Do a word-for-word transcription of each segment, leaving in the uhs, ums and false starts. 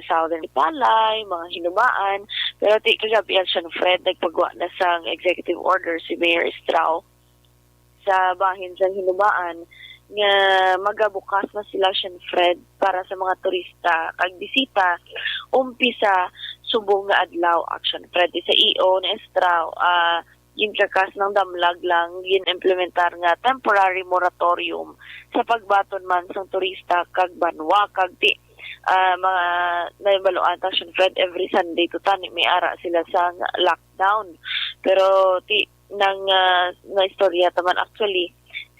Southern Palay, mga Hinubaan. Pero ti kagabi, Action Fred, nagpagwa na sang executive order si Mayor Estrao sa bahin sang Hinubaan nga magabukas na sila, Action Fred, para sa mga turista kag bisita umpisa subong nga adlaw, Action Fred. Sa E O ni Estrao, ah, ginkakas ng damlag lang gin-implementar nga temporary moratorium sa pagbaton man sang turista kag banwa, kag ti, ah, mga nahibaluan ta, Action Fred, every Sunday to tani may ara sila sa lockdown. Pero ti nang, ah, naistorya ta man actually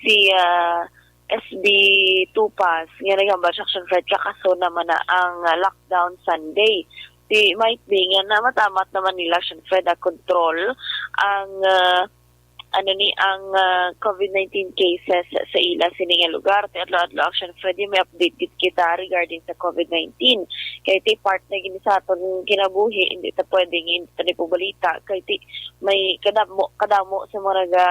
si, ah, S B Tupas nga naghambal sa, Action Fred, kakaso naman na ang, ah, lockdown Sunday. Di might be nga namatamat naman nila, Action Fred, ah, control ang, ah, ano ni, ang, ah, COVID nineteen cases sa ila sini nga lugar. Ti adlaw-adlaw, Action Fred, may update gid kita regarding sa COVID nineteen. Kay ti part na gini sa aton kinabuhi, hindi ta pwede nga hindi ta ni balita. Kay ti may kadamo, kadamo sa mga naga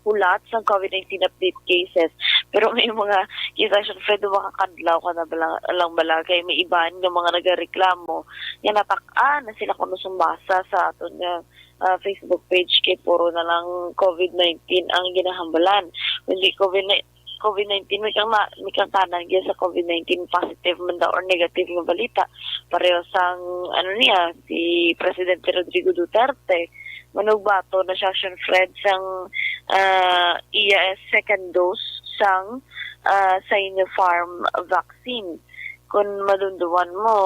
hulat sang COVID nineteen update cases. Pero may mga cases, Action Fred, makakadlaw ka na bala, lang bala, kay may iban nga mga nagareklamo nga natak-an na sila kuno sumbasa sa aton nga, ah, Facebook page, kay puro na lang COVID nineteen ang ginahambalan. Hindi COVID na, COVID nineteen, may kang ma-, may kang tanan gyud sa COVID nineteen positive man daw or negative nga balita. Pareho sang, ano niya, si Presidente Rodrigo Duterte, manugbato na siya, Action Fred, sang, ah, iya second dose sang, ah, Sinopharm vaccine. Kung madumduman mo,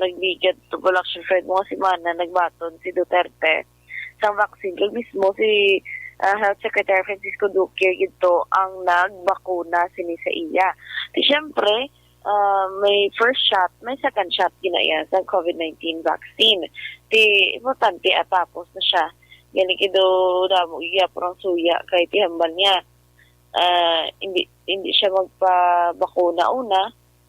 nagligad to, Action Fred, mga semana nagbaton si Duterte sang vaccine. Kag mismo si, ah, Health Secretary Francisco Duque gid to ang nagbakuna sini sa iya. Ti syempre, ah, may first shot, may second shot gina iya sa COVID nineteen vaccine. Ti importante, ah, tapos na siya. Gani gid daw damo gyapon ang suya kay ti hambal niya, ah, hindi, hindi siya magpabakuna una.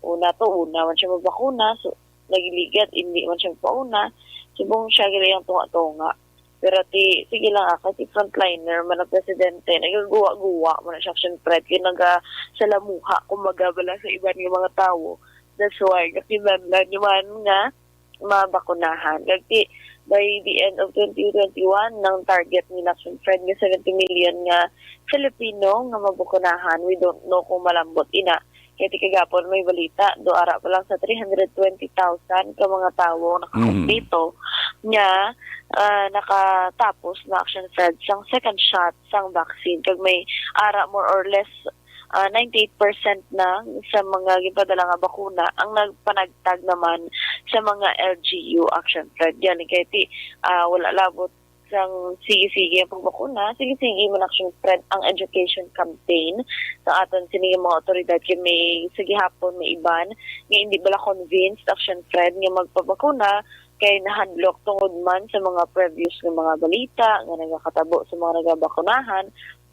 Una to, una man siya magbakuna, so nagligad, hindi man siya magpauna. Subong siya gali ang tunga-tunga. Pero ti, sige lang, ah, kay ti frontliner man ang presidente, nagaguwa-guwa man siya, Action Fred, kay nagasalamuha, kumbaga, bala sa iban nga mga tawo. That's why, nakinahanglan niya man nga mabakunahan. Kag ti, by the end of twenty twenty-one, nang target ni, Action Fred, nga seventy million nga Filipino nga mabakunahan. We don't know kung malambot ina. Kay ti kagapon may balita, do ara pa lang sa three hundred twenty thousand ka mga tawo ang nakakumpleto nga, ah, nakatapos na, Action Fred, sang second shot sang vaccine. Kag may ara more or less, ah, ninety-eight percent na sa mga ginpadala nga bakuna ang nagpanagtag naman sa mga L G U, Action Fred. Gani kay ti, ah, wala labot sang sige-sige ang pagbakuna, sige-sige man, Action Fred, ang education campaign sa aton sini nga mga awtoridad, kay may sa gihapon may iban nga hindi bala convinced, Action Fred, nga magpabakuna kay nahadlok tungod man sa mga previous nga mga balita nga nagakatabo sa mga nagabakunahan,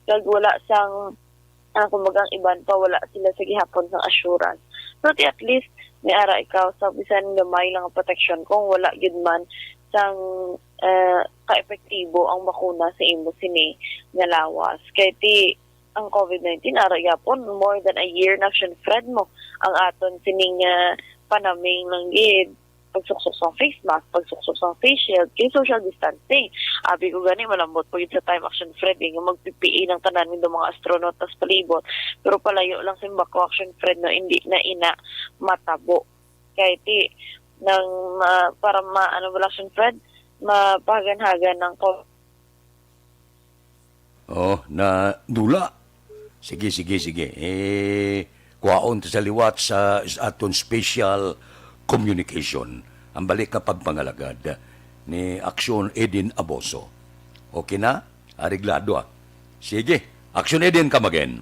kag wala sang, ah, kumbaga, ang iban pa wala sila sa gihapon sang assurance. Pero ti at least may ara ikaw sa bisan gamay lang nga protection kung wala gyud man sang, eh, ka-epektibo ang bakuna sa imo sini nga lawas. Kay ti ang COVID nineteen ara gyapon more than a year na, Action Fred, mo ang aton sining, ah, panaming lang gid, pagsuksok sa face mask, pagsuksok sa face shield, kay social distancing. Abi ko gani, malambot po yun sa time, Action Fred, eh, nga mag-P P E ng tanan ng mga astronaut tas palibot. Pero palayo lang sa bako, Action Fred, no, hindi na ina matabo. Kay ti, nang, ah, para ma-, ano ba, Action Fred, mapahagan-hagan ng co- Oh, na dula. Sige, sige, sige. Eh, kuhaon ta sa liwat sa, sa aton special communication. Ang balik nga pagpangalagad ni Aksyon Edin Aboso. Okay na? Areglado, ah. Sige, Aksyon Edin, come again.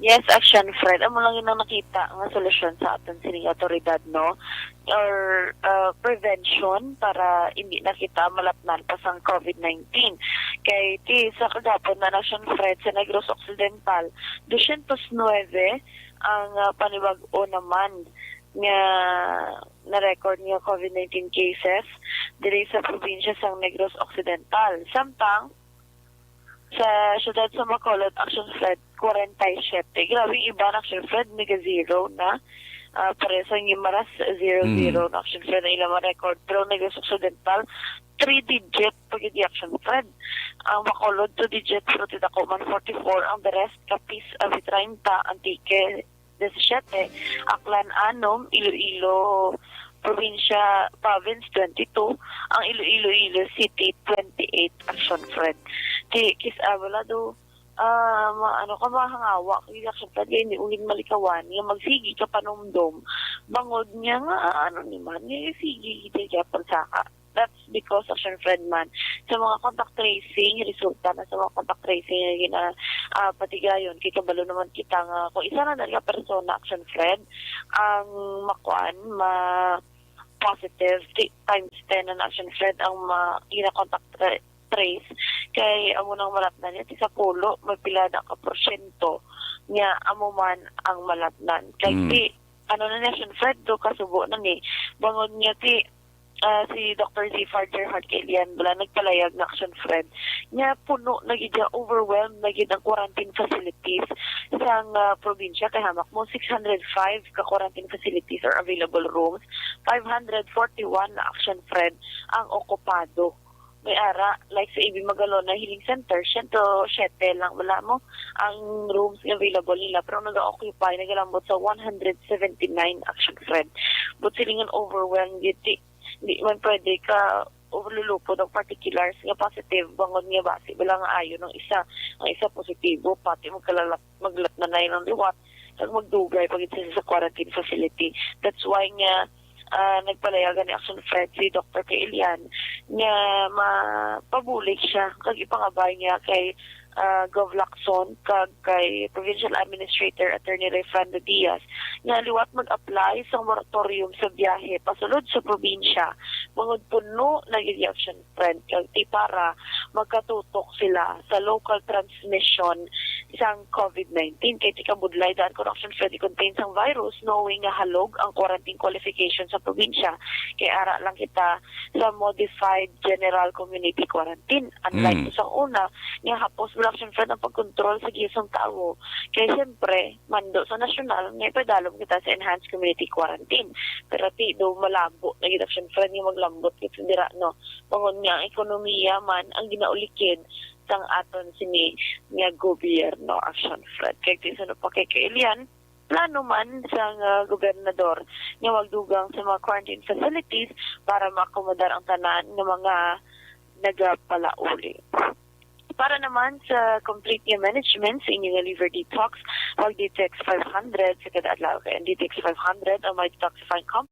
Yes, Action Fred. Amo lang yun ang nakita nga solusyon sa aton sining awtoridad, no? Or, uh, prevention para hindi na kita malatnan pa sang COVID nineteen. Kay ti sa kagapon na, Action Fred, sa Negros Occidental, dosyentos nuebe ang, uh, panibag-o naman nga na-record nga COVID nineteen cases diri sa probinsya sang Negros Occidental. Samtang sa siyudad sa Bacolod, Action Fred, kwarenta y siyete. Grabe, ang iban, Action Fred, nag-zero na. Ah, pareho sa Guimaras, zero zero, Mm. no, Action Fred, ang ilang mga record. Pero ang Negros Occidental, three digit pa gid, Action Fred. Ang Bacolod, two digit, pero ti dako man, forty-four. Ang the rest, Capiz, Ave, treinta, Antique, disisiete, Aklan, anom, Iloilo, probinsya, province, twenty-two, ang Iloilo, Iloilo City, twenty-eight, Action Fred. Ti, kis-, ah, wala daw, ah, ma-, ano ka, mahangawa ka gid, Action Fred, kay hindi mo gid malikawan nga magsigi ka panumdom. Bangod niya nga, ah, ano ni man, nga sige gid ka pagsaka. That's because, Action Fred, man, sa mga contact tracing, resulta na sa mga contact tracing nga gina-, ah, patigayon, kay kabalo naman kita nga kung isa na nga persona, Action Fred, ang makuan, ma-, positive, ti-, times ten na, Action Fred, ang ma-, gina-contact tra-, trace, kay amo nang malatnan niya, ti sa pulo, may pila na ka porsyento niya, amo man ang malatnan. Kay Mm. ti, ano na ni, Action Fred, do kasubo na ni, bangod niya ti, ah, si Doctor Zafar Gerhard Kilian, wala nagpalayag na, Action Fred, niya puno na gid, niya overwhelmed na gid ang quarantine facilities sang, ah, probinsya. Kay hamak mo, six hundred five ka quarantine facilities or available rooms, five hundred forty-one na, Action Fred, ang okupado. May ara, like sa A B Magalona Healing Center, siyento siyete lang wala mo ang rooms nga available nila, pero ang naga-occupy, nagalambot sa one hundred seventy-nine, Action Fred. But silingan overwhelmed gid, ti, di man pwede ka overlulupod ang particulars nga positive, bangod nga basi bala nga ayo ng isa, ang isa positibo, pati magkalalap-, maglatnanay ng liwat, kag magdugay pa gid sila sa quarantine facility. That's why nga, ah, nagpalayagan ni Action Fred si Doctor Kailian nga mapabulig siya kag ipangabay niya kay, ah, Gov Lacson kag kay Provincial Administrator Attorney Rayfrando Diaz nga liwat mag-apply sa moratorium sa biyahe pasulod sa probinsya, bangod puno na gid, Action Fred, kag ti para magkatutok sila sa local transmission sang COVID nineteen. Kay ti kabudlay, daan ko, Action Fred, i-contain sang virus, knowing nga halog ang quarantine qualification sa probinsya. Kay ara lang kita sa modified general community quarantine. Unlike Mm. sa una, nga hapos mo, Action Fred, ang pagkontrol sa gihap sang tawo. Kay siyempre, mando sa nasyonal, nga ipadalom kita sa enhanced community quarantine. Pero ti, do malabo na gid, Action Fred, nga maglambot kita dira, no? Bangod nga ang ekonomiya man ang ginaulikid sang aton sini nga gobyerno, Action Fred. Kay ti sa pa kay Kailian, plano man sang, ah, gobernador nga magdugang sa mga quarantine facilities para maakomodar ang tanan nga mga nagapalauli. Para naman sa complete nga management sa inyong liver detox, mag-Detox five hundred sa kada adlaw. Kay ang Detox five hundred ang may detoxifying compound.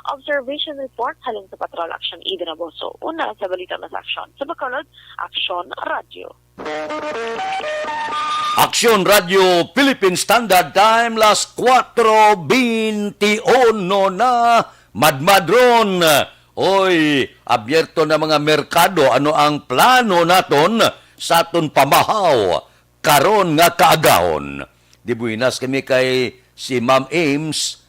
Observation report halin sa Patrol Action Eden Abuso. Una sa balita na sa aksyon. Sa Bacolod, Aksyon Radio. Aksyon Radio Philippine Standard Time, las kuwatro beintiuno na, madmadron. Oy, abierto na mga merkado. Ano ang plano naton sa aton pamahaw karon nga kaagahon? Di buenas kami kay si Ma'am Ames,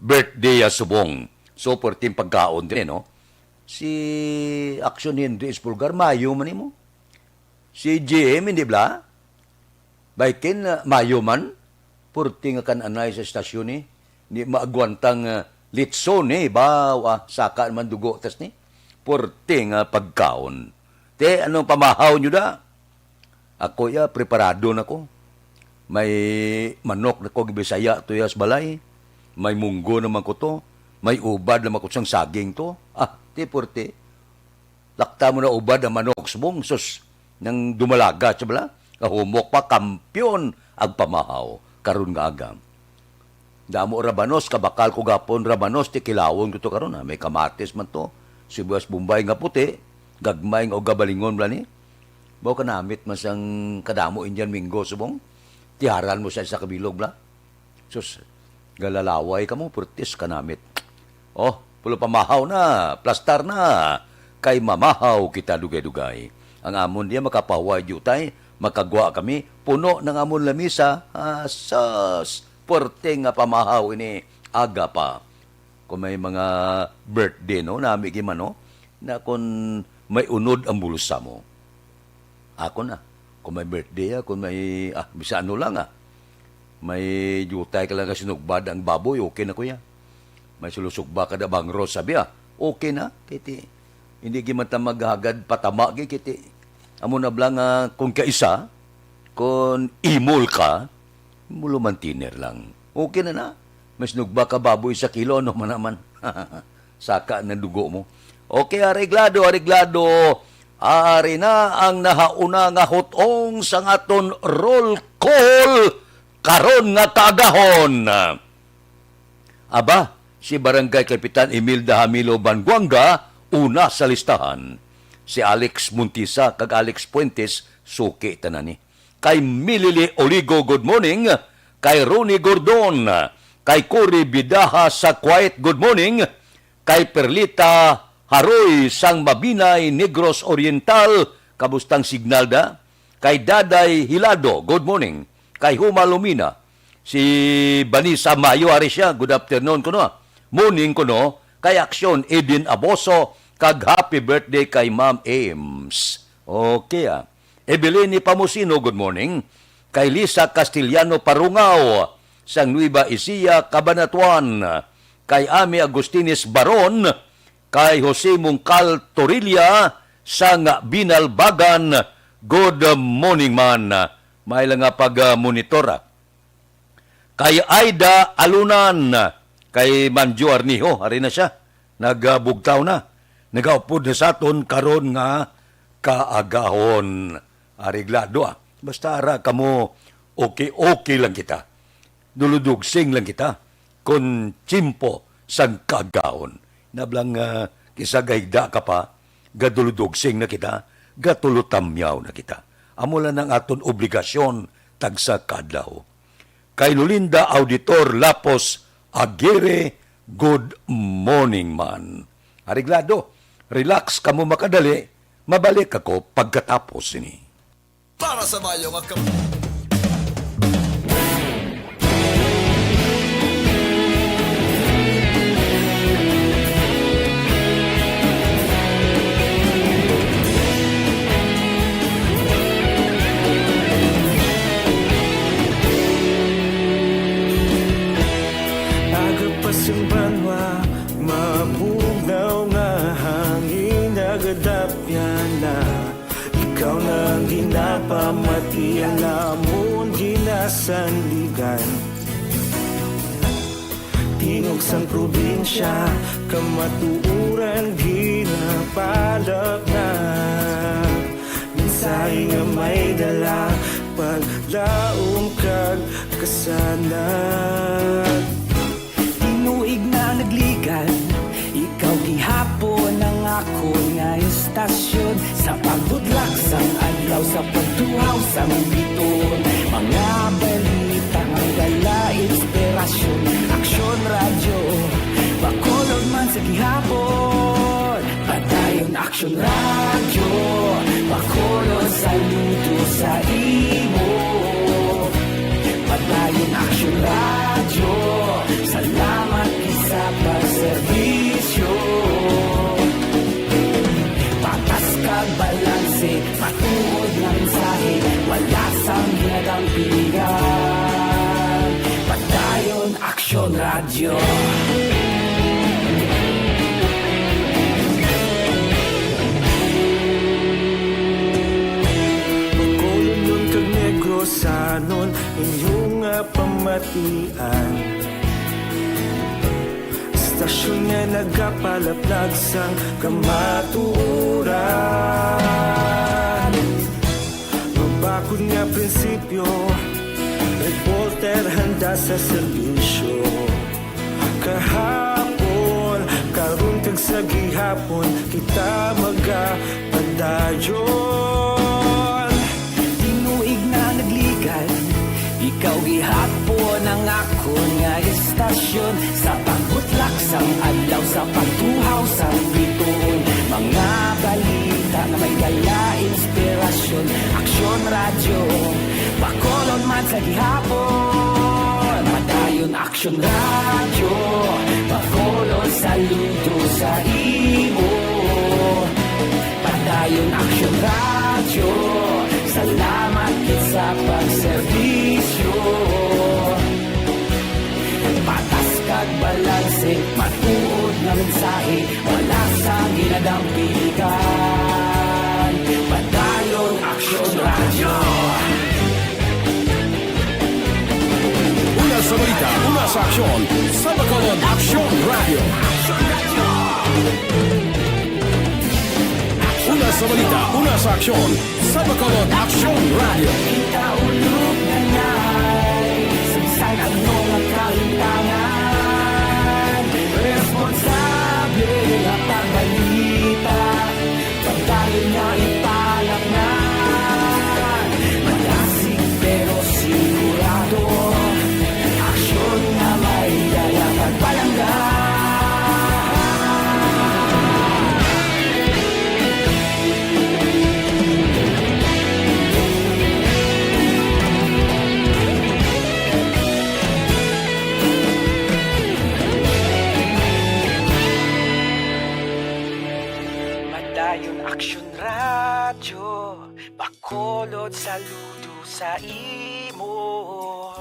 birthday ya subong. So, perting pagkaon din, eh, no? Si Action Henry Espulgar, mayo man imo. Si G M, hindi bla? Baikin, ah, mayo man. Purti nga kan-anay sa estasyon, eh. Di maagwantang, ah, litson, eh. Baw, ah, saka naman dugo, tas ni. Purti nga pagkaon. Te, anong pamahaw nyo da? Ako ya, preparado na ko. May manok na ko gibisaya to ya sa balay. May munggo naman ko to. May ubad naman ko sang saging to. Ah, ti purti. Lakta mo na ubad ang manok, subong, sus, nang dumalaga siya bala. Kahumok pa, kampiyon ang pamahaw karon nga aga. Damo rabanos, kabakal ko gapon rabanos, ti kilawon ko to karon, ha. May kamatis man to, sibuyas Bombay nga puti, gagmay nga ugabalingon bala ni. Mao kanamit man sang kadamo Indian mango subong. Tiharan mo sa isa ka bilog, bla. Sus, galalaway ka mo, purtis kanamit. Oh, pulo pamahaw na, plastar na. Kay mamahaw kita dugay-dugay. Ang amon diya makapahuway diutay, makagwa kami, puno ng amon lamisa. Ah, sus, puwerte nga pamahaw ini, aga pa. Kung may mga birthday, no, nami gid man, no, na kung may unod ang bulsa mo. Ako na. Kung may birthday, ah, kung may, ah, bisan ano lang, ah. May diutay ka lang nga sinugbad ang baboy, okay na, kuya. May sulusugba ka da bangros, sabi, ah, okay na. Kiti, hindi gid man ta maghagad patama, gi, kiti. Amo na bala nga, kung kaisa, kung imol ka, muluman tiner lang. Okay na na. May sinugba ka baboy sa kilo, ano man naman. Saka na dugo mo. Okay, areglado, areglado. Ari na ang nahauna nga hutong sang aton roll call karon nga kaagahon. Aba, si Barangay Kapitan Imelda Hamilo Banguanga, una sa listahan. Si Alex Montisa kag Alex Fuentes, suki tanan ni. Kay Milili Oligo, good morning. Kay Ronnie Gordon, kay Cory Bidaha sa Kuwait, good morning. Kay Perlita Haroy sang Mabinay, Negros Oriental, kabustang signal da. Kay Daday Hilado, good morning. Kay Huma Lumina, si Vanessa Mayo, ari siya, good afternoon kuno. Morning kuno. Kay Aksyon, Eden Aboso, kag happy birthday kay Ma'am Ames. Okay, ah. Evelyn Pamusino, good morning. Kay Lisa Castellano Parungaw, sang Nueva Ecija, Cabanatuan. Kay Ami Agustines Baron, kay Jose Mungkal Torilla, sang Binalbagan. Good morning man. May lang nga pag-monitor, ah. Kay Aida Alunan, kay Manjo Arnijo, ari na siya. Nagbugtaw na. Nagaupod na sa aton karon nga kaagahon. Areglado, ah. Basta ara kamo, okay, okay lang kita. Duludugsing lang kita. Kon tiyempo sang kaagahon. Nablang, ah, kisa gahigda ka pa, gaduludugsing na kita, gatulotamyaw na kita. Amo lang ang aton obligasyon tagsa ka adlaw. Kay Lulinda Auditor Lapos Aguirre, good morning man. Areglado, relax kamo makadali, mabalik ako pagkatapos sini. Para sa mayo nga kap- Aga pa sing banwa, mabugnaw nga hangin, nagadapyan na. Ikaw na ang ginapamati, ang amon ginasandigan. Tingog sang probinsya, kamatuoran ginapalapnag. Mensahe nga may dala, paglaom kag kasanag. Tinuig na nagligad, ikaw gihapon ang akon nga istasyon. Sa pagbudlak sang adlaw, sa pagtuhaw sang biton, mga balita nga dala inspirasyon. Aksyon Radyo, Bacolod man sa gihapon. Padayon Aksyon Radyo, Bacolod, saludo sa imo. Padayon Aksyon Radyo, salamat gid sa pagserbisyo. Patas kag balanse, matuod nga mensahe, wala sang ginadampigan. Padayon Aksyon Radyo. Bacolodnon kag Negrosanon, inyo nga pamatian. Istasyon nga nagapalaplag sang kamatuoran. Mabakod nga prinsipyo, reporter handa sa serbisyo. Kahapon, karon kag sa gihapon, kita magapadayon. Ikaw gihapon ang akon nga istasyon, sa pagbutlak sang adlaw, sa pagtuhaw sang bituon. Mga balita nga may dala inspirasyon. Aksyon Radyo, Bacolod man sa gihapon. Padayon Aksyon Radyo, Bacolod, saludo sa imo. Padayon Aksyon Radyo, salamat gid sa pagserbisyo. Patas kag balanse, matuod nga mensahe, wala sang ginadampigan. Padayon Aksyon Radyo. Una sa balita, una sa aksyon, sa Bacolod Aksyon Radyo. Una sa balita, una sa aksyon, sa Bacolod Aksyon Radyo. Kita ulog na na'y sagsag ang mga kalintangan. Responsable nga pagbalita, pagdayon nga ipalaknag. Malasig pero sigurado, aksyon nga may dala kag palangga. Padayon Aksyon Radyo, Bacolod, saludo sa imo.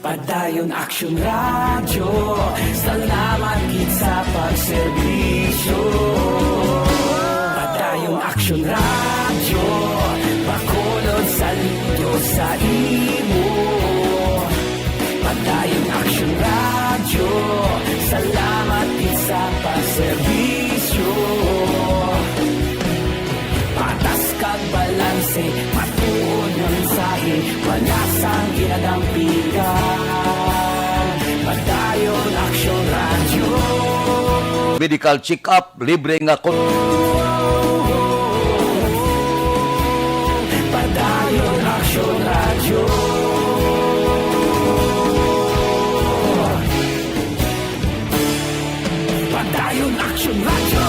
Padayon Aksyon Radyo, salamat gid sa pagserbisyo. Padayon Aksyon Radyo, Bacolod, saludo sa imo. Padayon Aksyon Radyo, salamat gid sa pagserbisyo. Patas kag balanse, matuod nga mensahe, wala sang ginadampigan. Padayon Aksyon Radyo. Medical check-up, libre nga kon- Padayon Aksyon Radyo. Padayon Aksyon Radyo.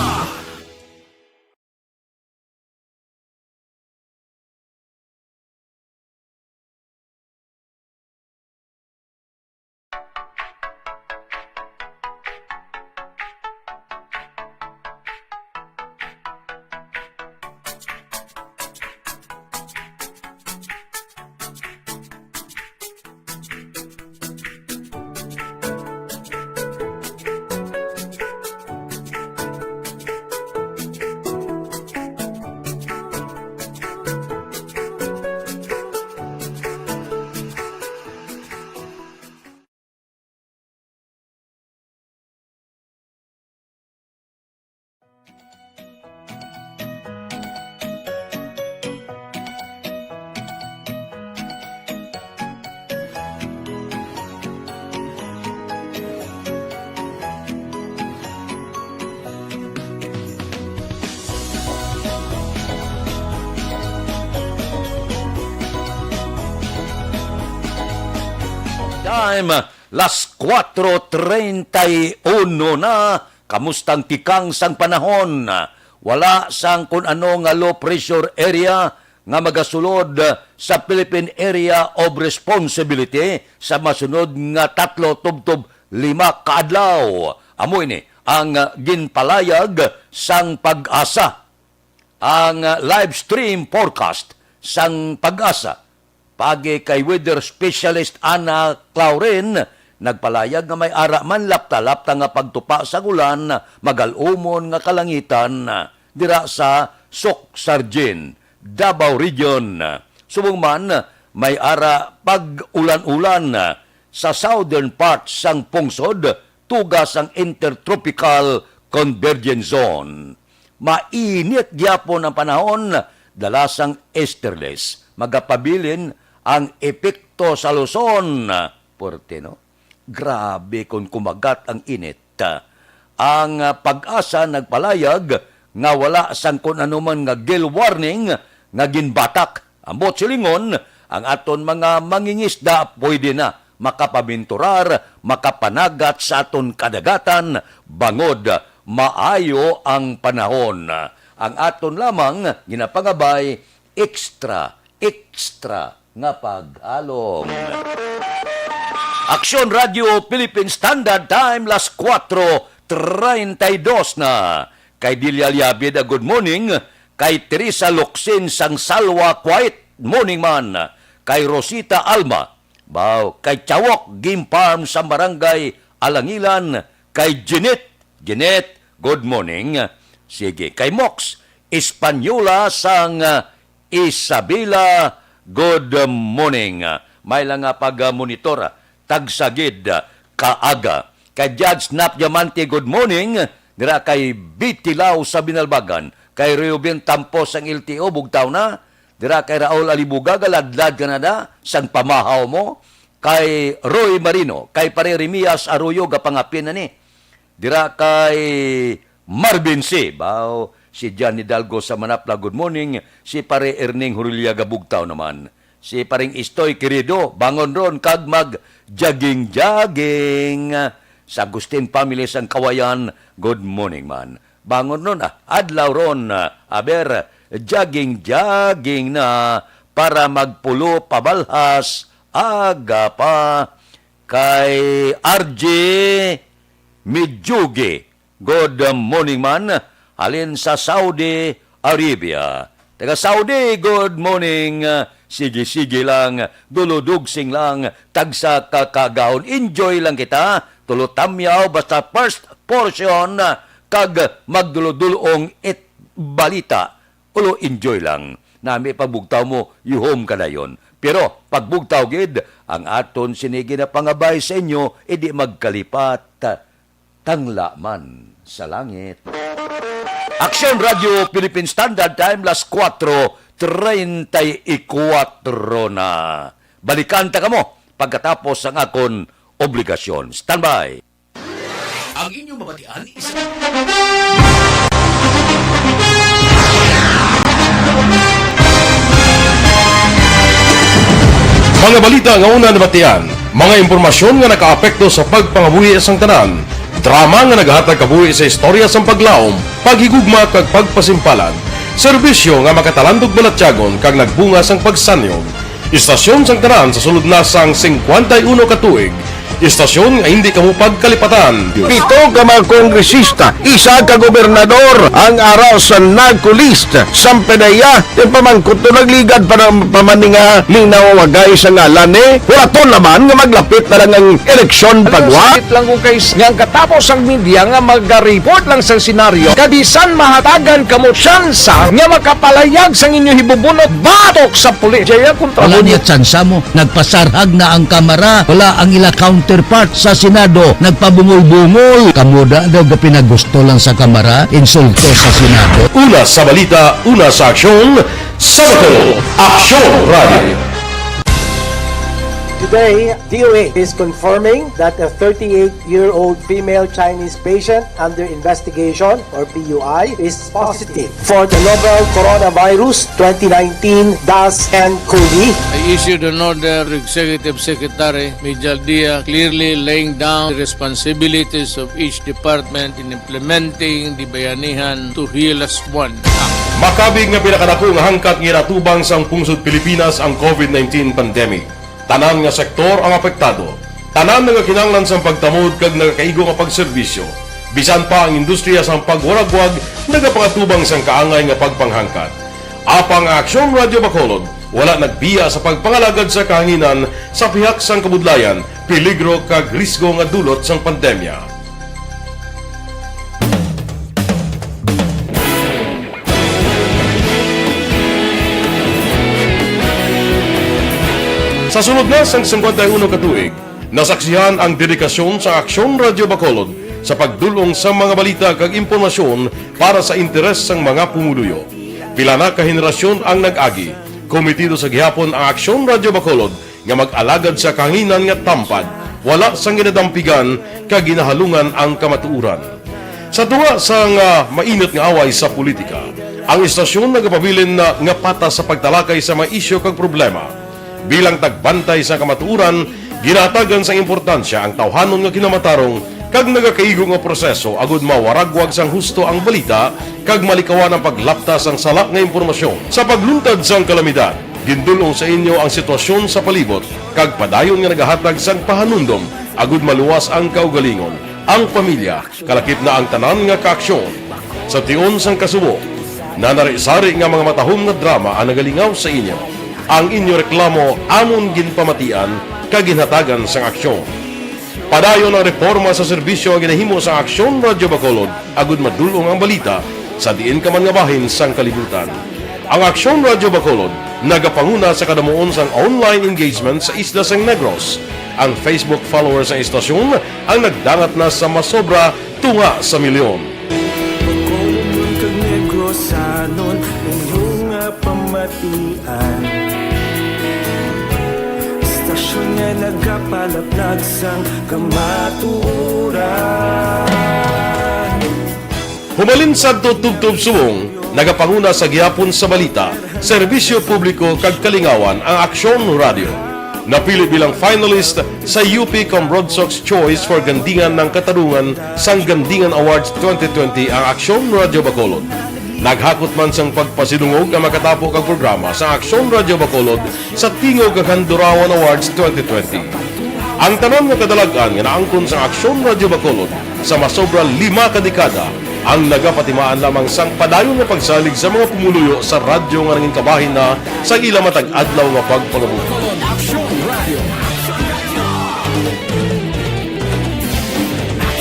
Time, las cuatro treinta y uno na. Kamusta ang tikang sang panahon? Wala sang kun ano nga low pressure area nga magasulod sa Philippine Area of Responsibility sa masunod nga tatlo tubtob lima ka adlaw. Amo ini ang ginpalayag sang PAGASA. Ang live stream forecast sang PAGASA, paagi kay weather specialist Ana Clauren, nagpalayag nga may ara man lapta-lapta nga pagtupa sang ulan, magal-umon nga kalangitan dira sa Soccsksargen, Davao Region. Subong man, may ara pag-ulan-ulan sa southern part sang pungsod, tuga sang Intertropical Convergence Zone. Mainit gyapon ang panahon, dala sang easterlies. Magapabilin ang epekto sa Luzon. Puwerte, no? Grabe kon kumagat ang init. Ang, ah, PAGASA nagpalayag nga wala sang kon anuman nga gale warning nga ginbatak. Ambot silingon, Ang aton mga mangingisda pwede na makapabinturar, makapanagat sa aton kadagatan, bangod maayo ang panahon. Ang aton lamang ginapangabay, extra, extra nga paghalong. Aksyon Radio Philippine Standard Time, las kuwatro treinta y dos na. Kay Delia Liabida, good morning. Kay Teresa Locsin sang Salwa, quiet morning man. Kay Rosita Alma, baw, kay Chawok Game Farm sa Barangay Alangilan. Kay Jeanette, Jeanette, good morning. Sige, kay Mox Española sang, ah, Isabela, good morning. May lang nga pag-monitor, ah, tagsa gid, ah, kaaga. Kay Judge Nap Diamante, good morning. Dira kay Bitilaw sa Binalbagan, kay Reuben Tampos sang L T O, bugtaw na. Dira kay Raul Alibugaga, ladlad ka na da, sang pamahaw mo. Kay Roy Marino, kay Pare Remias Arroyo, gapangapin na ni. Dira kay Marvin C. Baw, si John Hidalgo sa Manapla, good morning. Si Pare Erning Hurilla, gabugtaw naman. Si Paring Istoy, querido, bangon ron kag mag-jogging-jogging. Sa Agustin family sang Kawayan, good morning man. Bangon ron, ah, adlaw ron, ah, aber, jogging-jogging na para magpulo pabalhas, aga pa. Kay R J Mijugi, good morning man, halin sa Saudi Arabia. Taga Saudi, good morning. Sige-sige lang, duludugsing lang, tagsa ka kaagahon. Enjoy lang kita, tulo tamyaw, basta first portion, kag magdulodulong it balita. Ulo, enjoy lang. Nami pagbugtaw mo, yuhom ka dayon. Pero pagbugtaw gid, ang aton sini ginapangabay sa inyo, indi magkalipat, tangla man sa langit. Aksyon Radio Philippine Standard Time, las kuwatro treinta y kuwatro na. Balikan ta kamo pagkatapos sang akon obligasyon. Standby. Ang inyong mabatian is mga balita nga una nabatian, mga impormasyon nga nakaapekto sa pagpangabuhi sang tanan, drama nga nagahatag kabuhi sa istorya sang paglaom, paghigugma kag pagpasimpalan, serbisyo nga makatalandog balatyagon kag nagbunga sang pagsanyog. Istasyon sang tanan sa sulod na sang singkwenta y uno ka tuig. Istasyon nga hindi kamo pagkalipatan. Pito ka mga kongresista, isa ka gobernador ang ara sa NARCO list. Sampe na iya, yung pamangkot to nagligad pa ng pamaninga, linaw wagay sa ngalan ni. Hulaton naman nga maglapit na lang ang eleksyon pagwa. Sakit lang kung kay nga ang katapos ang media nga mag-report lang sa senaryo, kabisan mahatagan kamo tsansa nga makapalayag sang inyo hibubunot batok sa pulis. Jaya kontra Wala mo. Niya tsansa mo. Nagpasarhag na ang Kamara. Wala ang ila counterpart sa Senado. Nagpabungol-bungol. Kamo da daw gapinagusto lang sa Kamara. Insulto sa Senado. Una sa balita, una sa aksyon, sa Bacolod, Aksyon Radio. Today, D O H is confirming that a thirty-eight-year-old female Chinese patient under investigation, or P U I, is positive for the novel coronavirus twenty nineteen dash N cov. I issued an order to Executive Secretary Mijal Dia, clearly laying down the responsibilities of each department in implementing the Bayanihan to Heal Us One Act. Makabig nga pinakadako nga hangkat nga ginatubang sang pungsod Pilipinas ang covid nineteen pandemic. Tanan nga sektor ang apektado. Tanan nagakinahanglan sang pagtamod kag nagakaigo nga pagserbisyo. Bisan pa ang industriya sang pagwaragwag nagapangatubang sang kaangay nga pagpanghangkat. Apang ang Aksyon Radio Bacolod wala nagbiya sa pagpangalagad sa kahanginan sa pihak sang kabudlayan, peligro kag risgo nga dulot sang pandemya. Sa sulod na sang singkwenta y uno ka tuig, nasaksihan ang dedikasyon sa Aksyon Radio Bacolod sa pagdul-ong sa mga balita kag impormasyon para sa interes sang mga pumuluyo. Pila na ka henerasyon ang nag-agi. Komitido sa gihapon ang Aksyon Radio Bacolod nga mag-alagad sa kahanginan nga tampad, wala sang ginadampigan kag ginahalungan ang kamatuoran. Sa tunga sang, ah, mainit nga away sa politika, ang istasyon nagapabilin na nga patas sa pagtalakay sa mga isyu kag problema. Bilang tagbantay sa kamatuoran, ginahatagan sang importansya ang tawhanon nga kinamatarong kag nagakaigo nga proseso agud mawaragwag sang husto ang balita kag malikawan ang paglapta sang sala nga impormasyon. Sa pagluntad sang kalamidad, gindul-ong sa inyo ang sitwasyon sa palibot kag padayon nga nagahatag sang pahanumdom agud maluwas ang kaugalingon, ang pamilya, kalakip na ang tanan nga kaaksyon. Sa tion sang kasubo, nanari-sari nga mga matahom nga drama ang nagalingaw sa inyo. Ang inyo reklamo amon ginpamatian kag ginhatagan sang aksyon. Padayon ang reporma sa serbisyo nga ginahimo sang Aksyon Radyo Bacolod agud madul-ong ang balita sa diin ka man nga bahin sang kalibutan. Ang Aksyon Radyo Bacolod nagapanguna sa kadamuon sang online engagement sa isla sang Negros. Ang Facebook followers sang istasyon ang nagdangat na sa masobra tunga sa milyon. Bacolod kag Negrosanon, inyo nga pamatian. Istasyon nga nagapalaplag sang kamatuoran. Humalin sadto tubtob subong, nagapanguna sa gihapon sa balita, serbisyo publiko kag kalingawan ang Aksyon Radyo. Napili bilang finalist sa U P Comrodsox Choice for Gandingan ng Katarungan sang Gandingan Awards twenty twenty ang Aksyon Radyo Bacolod. Naghakot man sang pagpasidungog ang makatapo kag programa sa Aksyon Radyo Bacolod sa Tingog kag Handurawan Awards twenty twenty. Ang tanan nga kadalag-an nga naangkon sa Aksyon Radyo Bacolod sa masobra lima ka dekada ang nagapatimaan lamang sang padayon nga pagsalig sa mga pumuluyo sa radyo nga nangin kabahin na sa ila matag adlaw nga pagpangabuhi. Bacolod Aksyon Radio.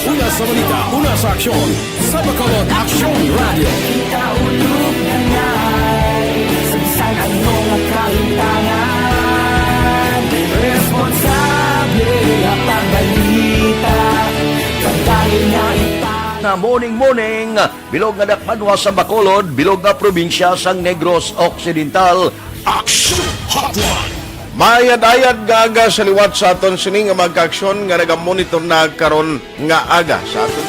Una sa balita, una sa aksyon, sa Bacolod Aksyon Radio. Kita ulog na ngay, sa bisan ano nga kalimtangan, responsable nga pagbalita, pagdali nga ita- Na morning, morning, bilog nga dakbanwa sa Bacolod, bilog nga probinsya sang Negros Occidental. Action Hotline. Maayad-ayad nga aga sa liwat sa aton sini nga mga kaaksyon nga nagamonitor na karon nga aga sa aton.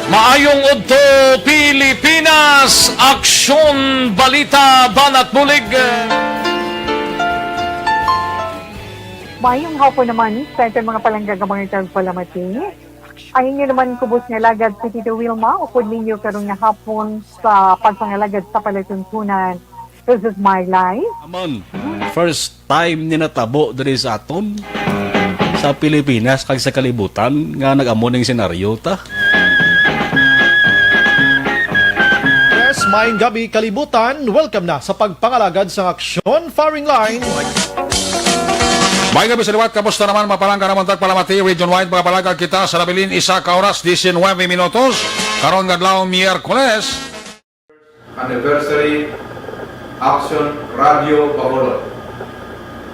Maayong udto, Pilipinas! Aksyon, balita, banat bulig. Maayong hapon naman sa aton mga palangga nga mga tagpalamati. Ang inyo naman kubos nga alagad si Tito Wilma, upod ninyo karon nga hapon sa pagpangalagad sa palatuntunan. This is my life. Aman, first time ni natabo diri sa aton, sa Pilipinas kag sa kalibutan, nga nag-amo ning senaryo ta. Yes, maayong gabi, kalibutan. Welcome na sa pagpangalagad sang aksyon, firing line. Maayong gabi sa liwat. Kamusta naman, mga palangga namon tagpalamati? Region wide, mga palangga, kita sa nabilin isa ka oras, diecinuebe minutos. Karon nga adlaw, Miyerkules. Anniversary Action Radio Bacolod.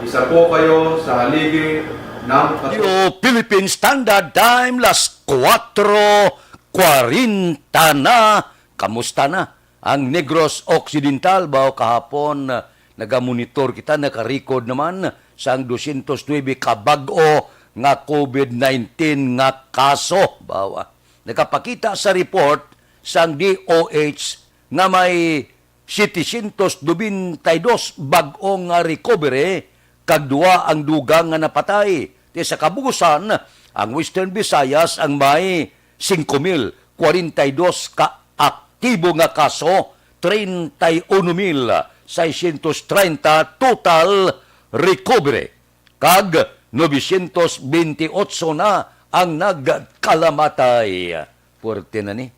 Isa po kayo sa haligi ng Radio Philippine Standard Time, las kuwatro kwarenta na. Kamusta na ang Negros Occidental? Baw kahapon, ah, nagamonitor kita, naka-record naman sang dosyentos nuebe ka bag-o nga covid nineteen nga kaso. Baw, ah, nakapakita sa report sang D O H nga may setecientos nobenta y dos bag-o nga recovery, kag duha ang dugang nga napatay. Ti sa kabugusan, ang Western Visayas ang may singko mil kwarenta y dos ka aktibo nga kaso, treinta y uno mil seiscientos treinta total recovery, kag novecientos bentiocho na ang nagkalamatay. Puwerte na ni.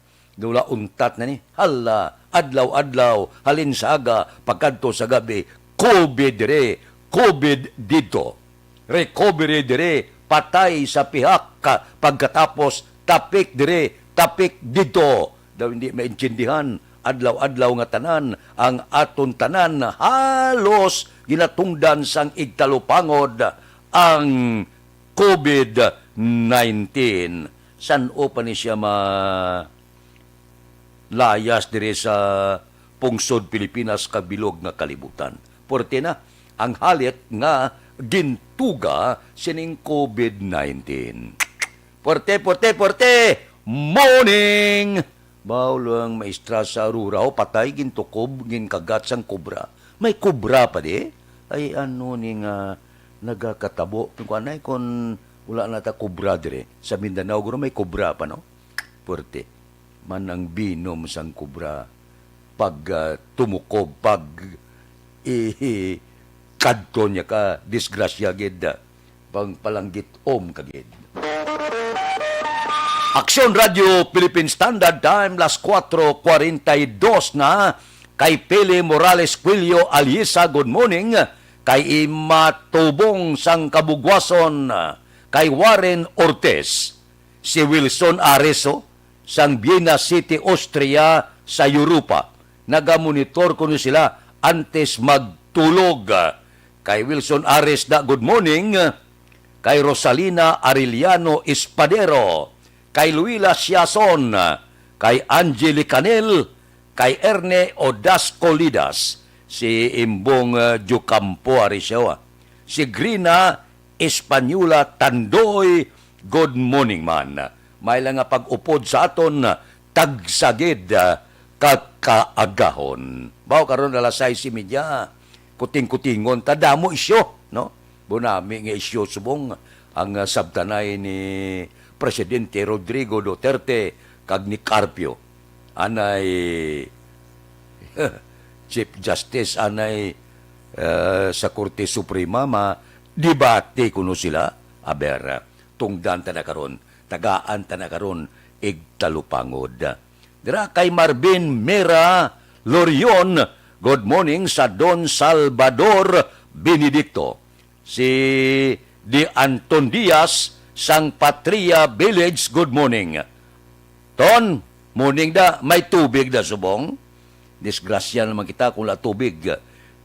Wala untat na ni. Hala, adlaw-adlaw, halin sa aga, pagkadto sa gabi, covid diri, covid didto. Recovery diri, patay sa pihak, pagkatapos tapik diri, tapik didto. Daw hindi maintindihan, adlaw-adlaw nga tanan, ang aton tanan halos ginatungdan sang igtalupangod ang covid nineteen. San-o pa ni siya ma-, layas diri sa pungsod Pilipinas kag bilog nga kalibutan? Puwerte na ang halit nga gintuga sining covid nineteen. Puwerte, puwerte, puwerte! Morning! Baw lang, maestra sa Aurora, ho, patay, gintukob, ginkagat sang kobra. May kobra pa di? Ay, ano ni nga nagakatabo? Kung anay, kung wala na ta kubra dire. Sa Mindanao, guro may kubra pa, no? Puwerte. Man ang binom sang kubra. Pag, ah, tumukob, pag i-, kadto niya ka, disgrasya gid, ah. Pang palanggit-om ka gid. Aksyon Radio Philippine Standard Time, las kuwatro kwarenta y dos na. Kay Pele Morales Quillo Aliesa, good morning. Kay Ima Tubong sang Kabugwason, kay Warren Ortiz, si Wilson Areso sang Viena City, Austria, sa Europa. Nagamonitor kuno sila antes magtulog. Kay Wilson Ares da, good morning. Kay Rosalina Arellano Espadero, kay Luila Siason, kay Angeli Canel, kay Erne Odasco Lidas, si Imbong, eh, Diocampo Arisio, ah. Si Grina Española Tandoy, good morning man. May lang nga pag-upod sa aton, tagsa gid, ah, ka kaagahon. Baw karon alas sais y media, kuting-kutingon ta, damo isyu, no? Bunami nga isyu subong ang, ah, sabtanay ni Presidente Rodrigo Duterte kag ni Carpio. Anay Chief Justice, anay, eh, sa Korte Suprema, ma-debate kuno sila. Aber, tungdan ta na karon, tagaan ta na karon, igtalupangod. Dira kay Marvin Mera Lorion, good morning sa Don Salvador Benedicto. Si Di Anton Diaz sang Patria Village, good morning. Ton, morning da, may tubig da subong? Disgrasya naman kita kung wala tubig.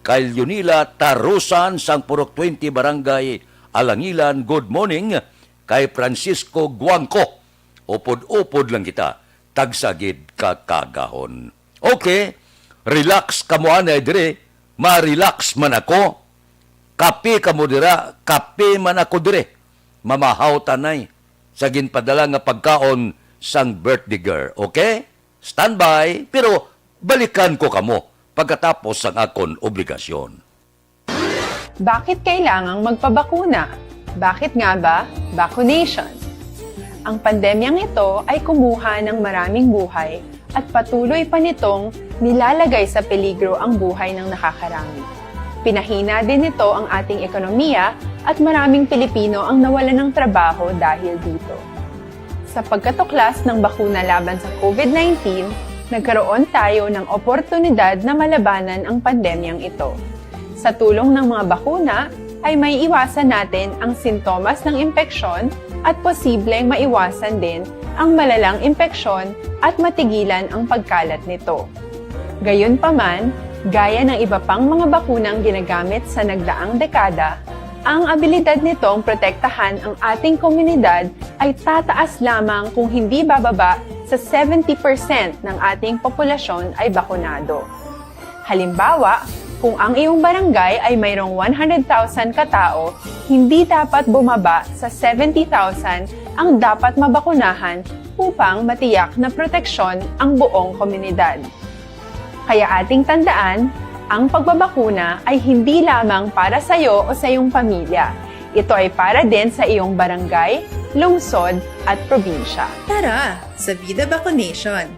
Kay Leonila Tarusan sang Purok twenty, Barangay Alangilan, good morning. Kay Francisco Guangco, upod-upod lang kita, tagsa gid ka kaagahon. Okay, relax kamo anay dire, ma-relax man ako. Kape kamo dira, kape man ako dire. Mamahaw tanay sa ginpadala nga pagkaon sang birthday girl, okay? Standby, pero balikan ko kamo pagkatapos sang akon obligasyon. Bakit kailangang magpabakuna? Bakit nga ba vaccination? Ang pandemyang ito ay kumuha ng maraming buhay at patuloy pa nitong nilalagay sa peligro ang buhay ng nakakarami. Pinahina din nito ang ating ekonomiya at maraming Pilipino ang nawalan ng trabaho dahil dito. Sa pagkatuklas ng bakuna laban sa COVID nineteen, nagkaroon tayo ng oportunidad na malabanan ang pandemyang ito. Sa tulong ng mga bakuna, ay maiiwasan natin ang sintomas ng impeksyon at posibleng maiwasan din ang malalang impeksyon at matigilan ang pagkalat nito. Gayunpaman, gaya ng iba pang mga bakunang ginagamit sa nagdaang dekada, ang abilidad nitong protektahan ang ating komunidad ay tataas lamang kung hindi bababa sa seventy percent ng ating populasyon ay bakunado. Halimbawa, kung ang iyong barangay ay mayroong one hundred thousand katao, hindi dapat bumaba sa seventy thousand ang dapat mabakunahan upang matiyak na proteksyon ang buong komunidad. Kaya ating tandaan, ang pagbabakuna ay hindi lamang para sa iyo o sa iyong pamilya. Ito ay para din sa iyong barangay, lungsod, at probinsya. Tara, sa Vida Vaccination!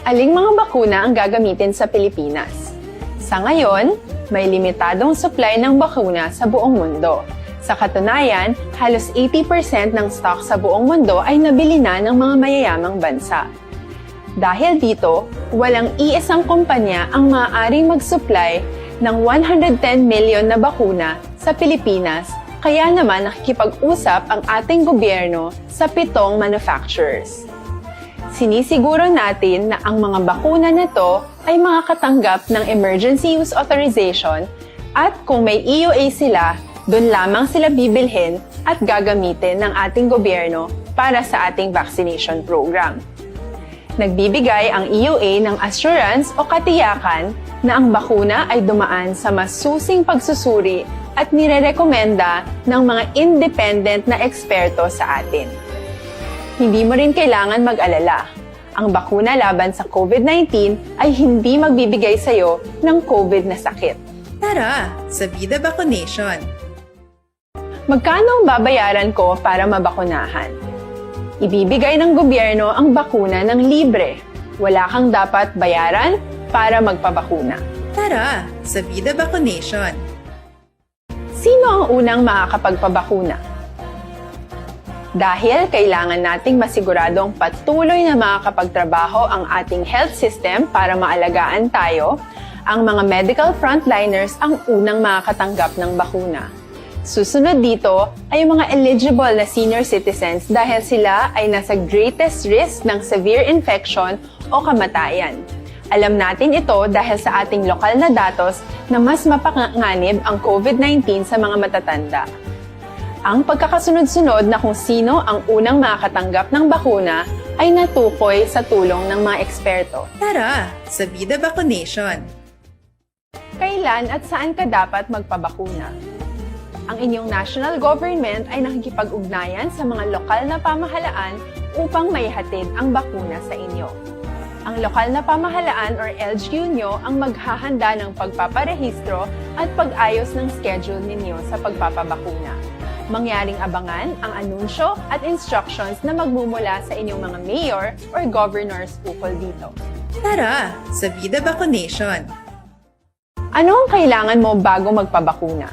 Aling mga bakuna ang gagamitin sa Pilipinas? Sa ngayon, may limitadong supply ng bakuna sa buong mundo. Sa katunayan, halos eighty percent ng stock sa buong mundo ay nabili na ng mga mayayamang bansa. Dahil dito, walang iisang kumpanya ang maaaring mag-supply ng one hundred ten million na bakuna sa Pilipinas, kaya naman nakikipag-usap ang ating gobyerno sa pitong manufacturers. Sinisiguro natin na ang mga bakuna na to ay makakatanggap ng emergency use authorization at kung may E U A sila, doon lamang sila bibilhin at gagamitin ng ating gobyerno para sa ating vaccination program. Nagbibigay ang E U A ng assurance o katiyakan na ang bakuna ay dumaan sa masusing pagsusuri at nirerekomenda ng mga independent na eksperto sa atin. Hindi mo rin kailangan mag-alala. Ang bakuna laban sa COVID nineteen ay hindi magbibigay sa iyo ng COVID na sakit. Tara sa Vida Vacunation! Magkano ang babayaran ko para mabakunahan? Ibibigay ng gobyerno ang bakuna ng libre. Wala kang dapat bayaran para magpabakuna. Tara sa Vida Vacunation! Sino ang unang makakapagpabakuna? Dahil kailangan nating masiguradong patuloy na makakapagtrabaho ang ating health system para maalagaan tayo, ang mga medical frontliners ang unang makakatanggap ng bakuna. Susunod dito ay ang mga eligible na senior citizens dahil sila ay nasa greatest risk ng severe infection o kamatayan. Alam natin ito dahil sa ating lokal na datos na mas mapanganib ang COVID nineteen sa mga matatanda. Ang pagkakasunod-sunod na kung sino ang unang makakatanggap ng bakuna ay natukoy sa tulong ng mga eksperto. Tara sa Vida Vacunation! Kailan at saan ka dapat magpabakuna? Ang inyong national government ay nakikipag-ugnayan sa mga lokal na pamahalaan upang maihatid ang bakuna sa inyo. Ang lokal na pamahalaan or L G U nyo ang maghahanda ng pagpaparehistro at pag-ayos ng schedule ninyo sa pagpapabakuna. Mangyaring abangan ang anunsyo at instructions na magmumula sa inyong mga mayor or governors ukol dito. Tara sa Vida Vacunation! Ano ang kailangan mo bago magpabakuna?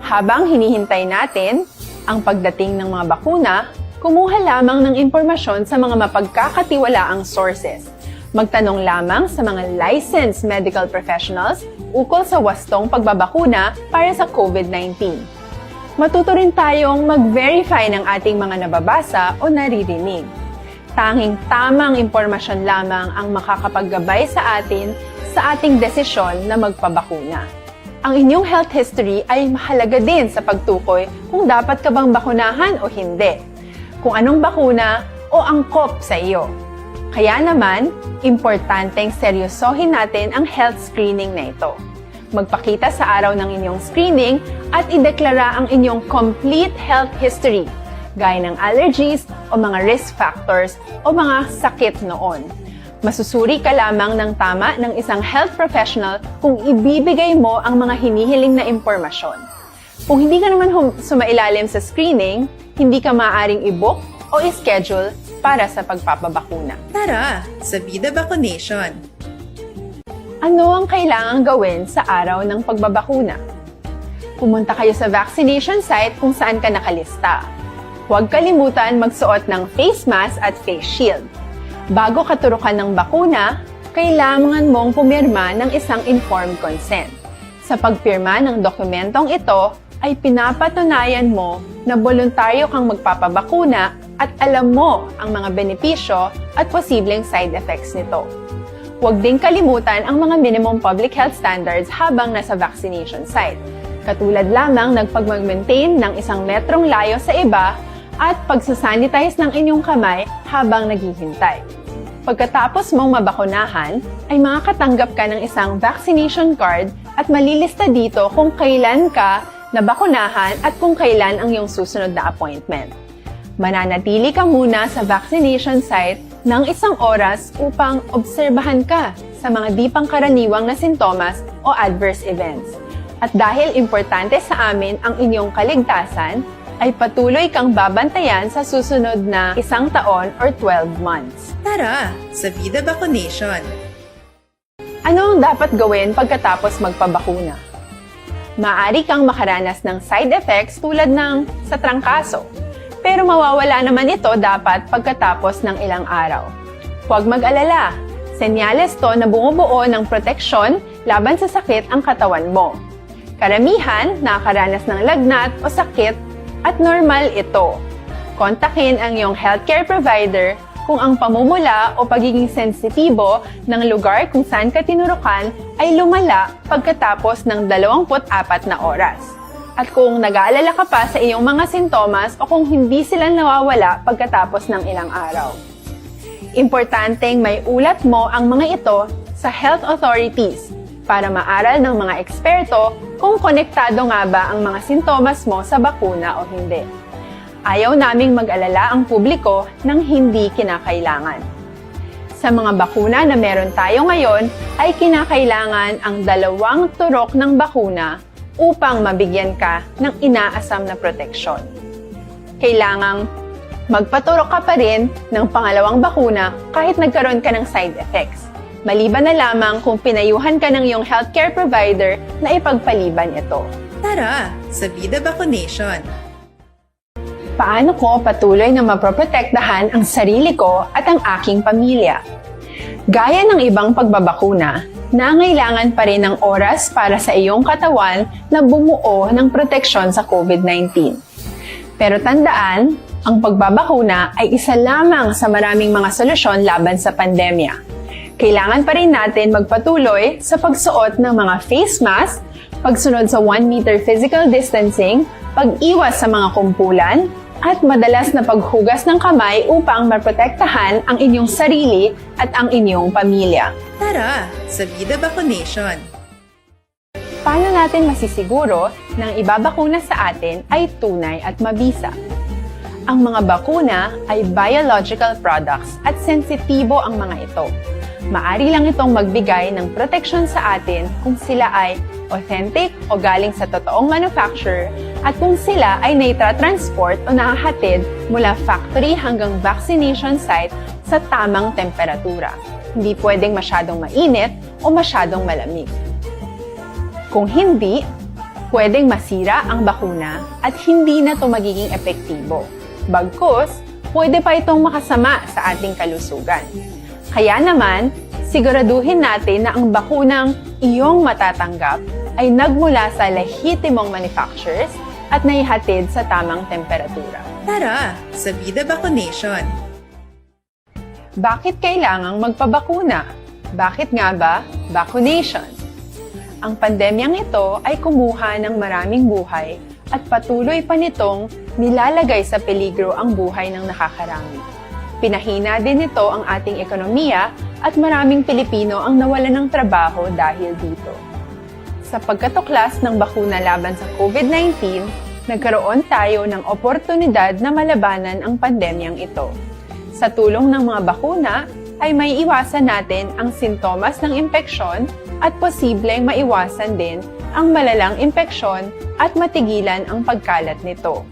Habang hinihintay natin ang pagdating ng mga bakuna, kumuha lamang ng impormasyon sa mga mapagkakatiwalaang sources. Magtanong lamang sa mga licensed medical professionals ukol sa wastong pagbabakuna para sa COVID nineteen. Matuto rin tayong mag-verify ng ating mga nababasa o naririnig. Tanging tamang impormasyon lamang ang makakapaggabay sa atin sa ating desisyon na magpabakuna. Ang inyong health history ay mahalaga din sa pagtukoy kung dapat ka bang bakunahan o hindi, kung anong bakuna o angkop sa iyo. Kaya naman, importanteng seryosohin natin ang health screening na ito. Magpakita sa araw ng inyong screening at ideklara ang inyong complete health history, gaya ng allergies o mga risk factors o mga sakit noon. Masusuri ka lamang ng tama ng isang health professional kung ibibigay mo ang mga hinihiling na impormasyon. Kung hindi ka naman hum- sumailalim sa screening, hindi ka maaaring i-book o i-schedule para sa pagpapabakuna. Tara sa Vida Vacunation! Ano ang kailangang gawin sa araw ng pagbabakuna? Pumunta kayo sa vaccination site kung saan ka nakalista. Huwag kalimutan magsuot ng face mask at face shield. Bago katurukan ng bakuna, kailangan mong pumirma ng isang informed consent. Sa pagpirma ng dokumentong ito, ay pinapatunayan mo na boluntaryo kang magpapabakuna at alam mo ang mga benepisyo at posibleng side effects nito. Huwag ding kalimutan ang mga minimum public health standards habang nasa vaccination site, katulad lamang ng pagmag-maintain ng isang metrong layo sa iba at pagsasanitize ng inyong kamay habang naghihintay. Pagkatapos mong mabakunahan, ay makakatanggap ka ng isang vaccination card at malilista dito kung kailan ka nabakunahan at kung kailan ang iyong susunod na appointment. Mananatili ka muna sa vaccination site ng isang oras upang obserbahan ka sa mga di pangkaraniwang na sintomas o adverse events. At dahil importante sa amin ang inyong kaligtasan, ay patuloy kang babantayan sa susunod na isang taon or twelve months. Tara sa Vida Vacunation! Ano ang dapat gawin pagkatapos magpabakuna? Maaari kang makaranas ng side effects tulad ng sa trangkaso, pero mawawala naman ito dapat pagkatapos ng ilang araw. Huwag mag-alala, senyales to na bumubuo ng proteksyon laban sa sakit ang katawan mo. Karamihan nakakaranas ng lagnat o sakit at normal ito. Kontakin ang iyong healthcare provider kung ang pamumula o pagiging sensitibo ng lugar kung saan ka tinurukan ay lumala pagkatapos ng dalawampu't apat na oras, at kung nag-aalala ka pa sa iyong mga sintomas o kung hindi sila nawawala pagkatapos ng ilang araw. Importanteng may ulat mo ang mga ito sa health authorities para maaral ng mga eksperto kung konektado nga ba ang mga sintomas mo sa bakuna o hindi. Ayaw naming mag-alala ang publiko nang hindi kinakailangan. Sa mga bakuna na meron tayo ngayon, ay kinakailangan ang dalawang turok ng bakuna upang mabigyan ka ng inaasam na proteksyon. Kailangang magpaturok ka pa rin ng pangalawang bakuna kahit nagkaroon ka ng side effects, maliban na lamang kung pinayuhan ka ng iyong healthcare provider na ipagpaliban ito. Tara sa Vida Vaccination! Paano ko patuloy na maproprotektahan ang sarili ko at ang aking pamilya? Gaya ng ibang pagbabakuna, nangailangan pa rin ng oras para sa iyong katawan na bumuo ng proteksyon sa COVID nineteen. Pero tandaan, ang pagbabakuna ay isa lamang sa maraming mga solusyon laban sa pandemya. Kailangan pa rin natin magpatuloy sa pagsuot ng mga face mask, pagsunod sa one meter physical distancing, pag-iwas sa mga kumpulan, at madalas na paghugas ng kamay upang maprotektahan ang inyong sarili at ang inyong pamilya. Tara sa Vida Vaccination! Paano natin masisiguro na ang ibabakuna sa atin ay tunay at mabisa? Ang mga bakuna ay biological products at sensitibo ang mga ito. Maari lang itong magbigay ng proteksyon sa atin kung sila ay authentic o galing sa totoong manufacturer at kung sila ay naitatransport o nahahatid mula factory hanggang vaccination site sa tamang temperatura. Hindi pwedeng masyadong mainit o masyadong malamig. Kung hindi, pwedeng masira ang bakuna at hindi na ito magiging epektibo. Bagkus, pwede pa itong makasama sa ating kalusugan. Kaya naman, siguraduhin natin na ang bakunang iyong matatanggap ay nagmula sa lehitimong manufacturers at naihatid sa tamang temperatura. Tara sa Vida Vaccination! Bakit kailangang magpabakuna? Bakit nga ba vaccination? Ang pandemyang ito ay kumuha ng maraming buhay at patuloy pa nitong nilalagay sa peligro ang buhay ng nakakarami. Pinahina din nito ang ating ekonomiya at maraming Pilipino ang nawalan ng trabaho dahil dito. Sa pagkatuklas ng bakuna laban sa COVID nineteen, nagkaroon tayo ng oportunidad na malabanan ang pandemyang ito. Sa tulong ng mga bakuna, ay maiiwasan natin ang sintomas ng impeksyon at posibleng maiwasan din ang malalang impeksyon at matigilan ang pagkalat nito.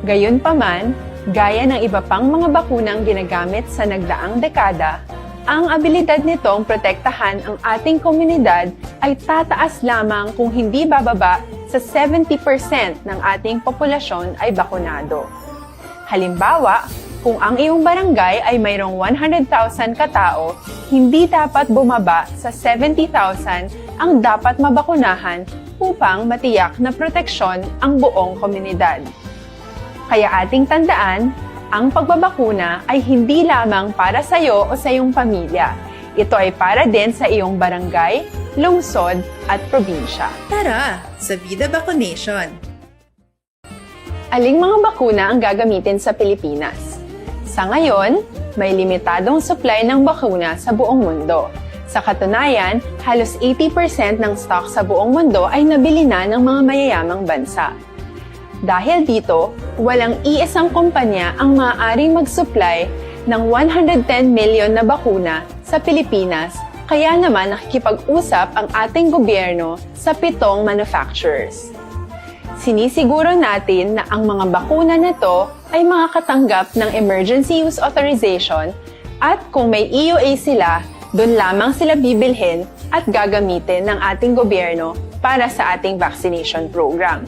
Gayunpaman, gaya ng iba pang mga bakunang ginagamit sa nagdaang dekada, ang abilidad nitong protektahan ang ating komunidad ay tataas lamang kung hindi bababa sa seventy percent ng ating populasyon ay bakunado. Halimbawa, kung ang iyong barangay ay mayroong one hundred thousand katao, hindi dapat bumaba sa seventy thousand ang dapat mabakunahan upang matiyak na proteksyon ang buong komunidad. Kaya ating tandaan, ang pagbabakuna ay hindi lamang para sa iyo o sa iyong pamilya. Ito ay para din sa iyong barangay, lungsod, at probinsya. Tara sa Vida Vaccination! Aling mga bakuna ang gagamitin sa Pilipinas? Sa ngayon, may limitadong supply ng bakuna sa buong mundo. Sa katunayan, halos eighty percent ng stock sa buong mundo ay nabili na ng mga mayayamang bansa. Dahil dito, walang iisang kumpanya ang maaaring mag-supply ng one hundred ten million na bakuna sa Pilipinas, kaya naman nakikipag-usap ang ating gobyerno sa pitong manufacturers. Sinisiguro natin na ang mga bakuna na to ay makakatanggap ng emergency use authorization at kung may E U A sila, doon lamang sila bibilhin at gagamitin ng ating gobyerno para sa ating vaccination program.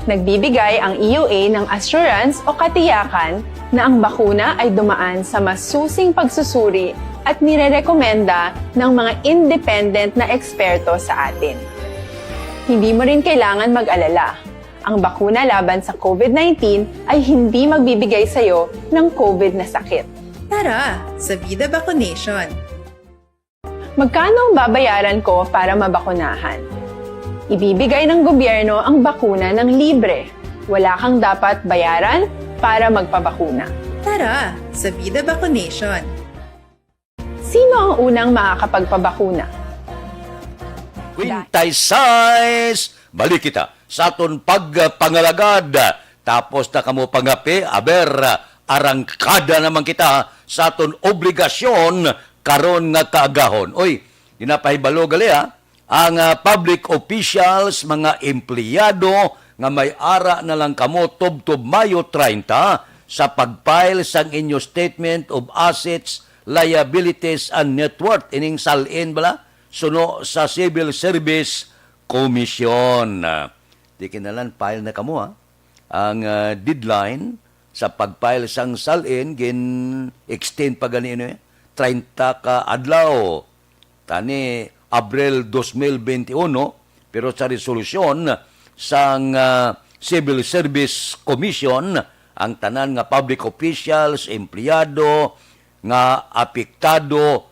Nagbibigay ang E U A ng assurance o katiyakan na ang bakuna ay dumaan sa masusing pagsusuri at nirerekomenda ng mga independent na eksperto sa atin. Hindi mo rin kailangan mag-alala. Ang bakuna laban sa COVID nineteen ay hindi magbibigay sa iyo ng COVID na sakit. Tara sa Vida Vaccination! Magkano ang babayaran ko para mabakunahan? Ibibigay ng gobyerno ang bakuna ng libre. Wala kang dapat bayaran para magpabakuna. Tara sa Vida Vaccination! Sino ang unang makakapagpabakuna? Quintiles! Balik kita sa aton pagpangalagad. Tapos na kamo pangape, aber, arangkada naman kita sa aton obligasyon karon nga kaagahon. Oy, ginapahibalo gali, ha? Ang, ah, public officials, mga empleyado nga may ara na lang kamo tubtob Mayo treinta sa pag-file sang inyo Statement of Assets, Liabilities, and Net Worth, ining SALN bala, suno sa Civil Service Commission. Di kinahanglan, file na kamo, ha? Ang, ah, deadline sa pag-file sang SALN gin-extend pa gani ini, treinta ka adlaw. Tani, Abril dos mil benti uno, pero sa resolusyon sang, ah, Civil Service Commission, ang tanan nga public officials, empleyado nga apektado,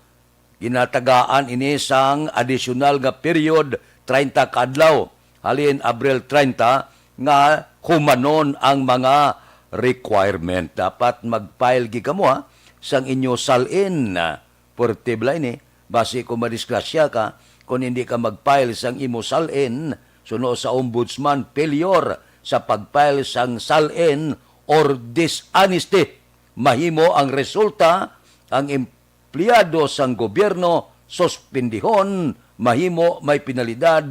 ginatagaan ini sang adisyonal nga period, treinta ka adlaw, halin Abril treinta, nga humanon ang mga requirement. Dapat mag-file gid kamo, ha, sang inyo SALN. Portable ini, basi kung madisgrasya ka, kung hindi ka mag-file sang imo SALN, suno sa Ombudsman, failure sa pag-file sang SALN or dishonesty, mahimo ang resulta ang empleyado sang gobyerno suspendihon, mahimo may penalidad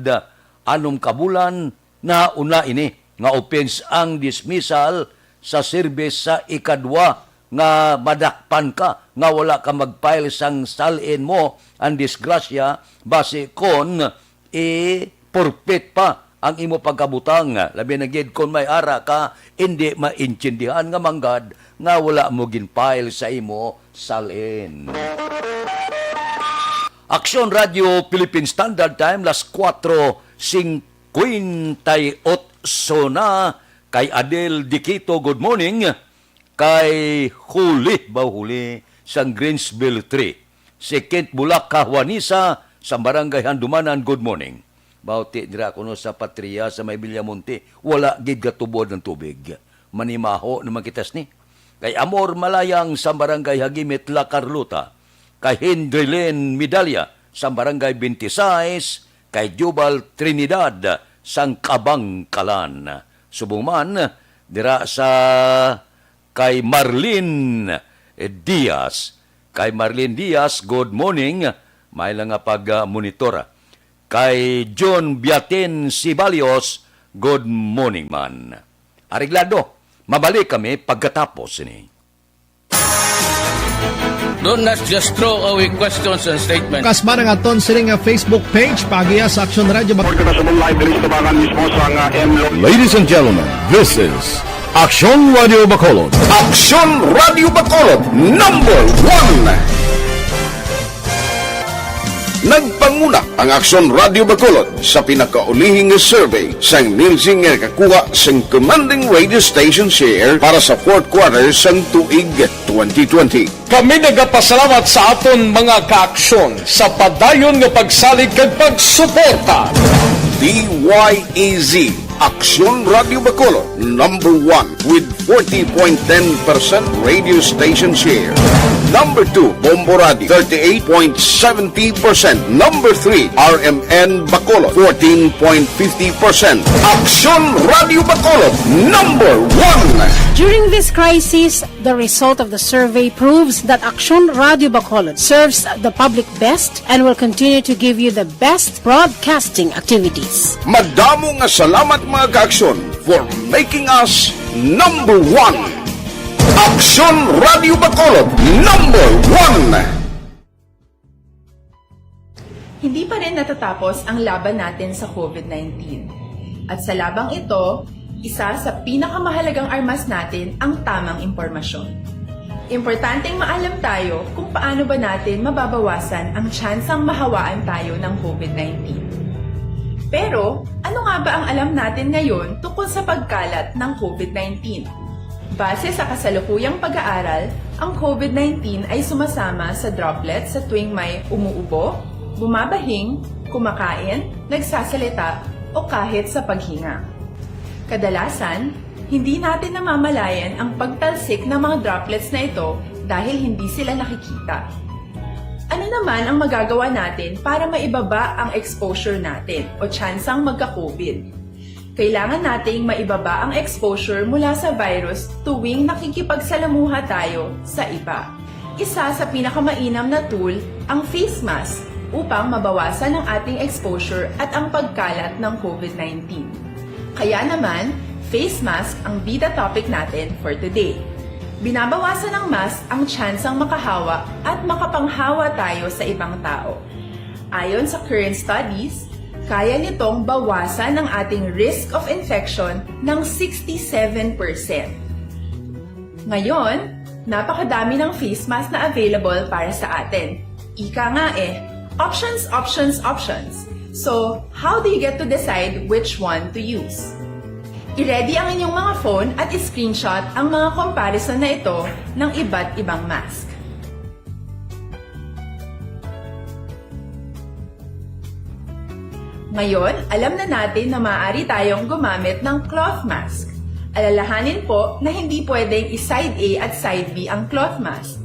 anom ka bulan. Nauna ini nga offense ang dismissal sa serbis sa ikadwa nga madakpan ka nga wala ka mag-file sang SALN mo. Ang disgrasya, basi kon i-forfeit pa ang imo pagkabutang, labi na gid kon may ara ka hindi maintindihan nga manggad nga wala mo gin-file sa imo SALN. Aksyon Radio Philippine Standard Time, las kuwatro singkwenta y otso na. Kay Adel Diquito, good morning. Kay Huli, ba Huli, sang Greensville three. Si Kent Bulaka Juanisa, sa Barangay Handumanan, good morning. Bauti dira kuno sa Patria, sa may Villamonte, wala gid gatubod ang tubig. Manimaho naman kita sini. Kay Amor Malayang sa Barangay Hagimit, La Carlota. Kay Henry Lynn Medalla sa Barangay twenty-six, kay Jubal Trinidad sang Kabangkalan. Subong man, dira sa kay Marlene Diaz. Kay Marlene Diaz, good morning. May lang nga pag-monitor. Kay John Biatin Sibalios, good morning man. Areglado, mabalik kami pagkatapos sini. Don't not just throw away questions and statements. Kasma ang aton sini nga Facebook page, paagiha sa Aksyon Radio Bacolod. Kita sa live diri sa Tabangan mismo sa nga M Lo- Ladies and gentlemen, this is Aksyon Radio Bacolod. Aksyon Radio Bacolod, number one. Nagpanguna ang Aksyon Radio Bacolod sa pinakaulihing survey sang Nielsen nga nakakuha sang commanding radio station share para sa fourth quarter sang tuig twenty twenty. Kami nagapasalamat sa aton mga kaaksyon sa padayon nga pagsalig kag pagsuporta. D Y E Z, Aksyon Radio Bacolod, number one with forty point ten percent radio station share. Number two, Bombo Radio, thirty-eight point seventy percent. Number three, R M N Bacolod, fourteen point fifty percent. Aksyon Radio Bacolod, number one. During this crisis, the result of the survey proves that Aksyon Radio Bacolod serves the public best and will continue to give you the best broadcasting activities. Madamo nga salamat, mga kaaksyon, for making us number one. Aksyon Radio Bacolod, number one. Hindi pa rin natatapos ang laban natin sa COVID nineteen. At sa labang ito, isa sa pinakamahalagang armas natin ang tamang impormasyon. Importanteng maalam tayo kung paano ba natin mababawasan ang tsansang mahawaan tayo ng COVID nineteen. Pero, ano nga ba ang alam natin ngayon tungkol sa pagkalat ng COVID nineteen? Base sa kasalukuyang pag-aaral, ang COVID nineteen ay sumasama sa droplets sa tuwing may umuubo, bumabahing, kumakain, nagsasalita, o kahit sa paghinga. Kadalasan, hindi natin namamalayan ang pagtalsik ng mga droplets na ito dahil hindi sila nakikita. Ano naman ang magagawa natin para maibaba ang exposure natin o tsansang magka-COVID? Kailangan nating maibaba ang exposure mula sa virus tuwing nakikipagsalamuha tayo sa iba. Isa sa pinakamainam na tool ang face mask upang mabawasan ang ating exposure at ang pagkalat ng covid nineteen. Kaya naman, face mask ang bida topic natin for today. Binabawasan ng mask ang tsansang makahawa at makapanghawa tayo sa ibang tao. Ayon sa current studies, kaya nitong bawasan ang ating risk of infection ng sixty-seven percent. Ngayon, napakadami ng face mask na available para sa atin. Ika nga eh, options, options, options. So, how do you get to decide which one to use? I-ready ang inyong mga phone at i-screenshot ang mga comparison na ito ng iba't ibang mask. Ngayon, alam na natin na maaari tayong gumamit ng cloth mask. Alalahanin po na hindi pwedeng i-side A at side B ang cloth mask.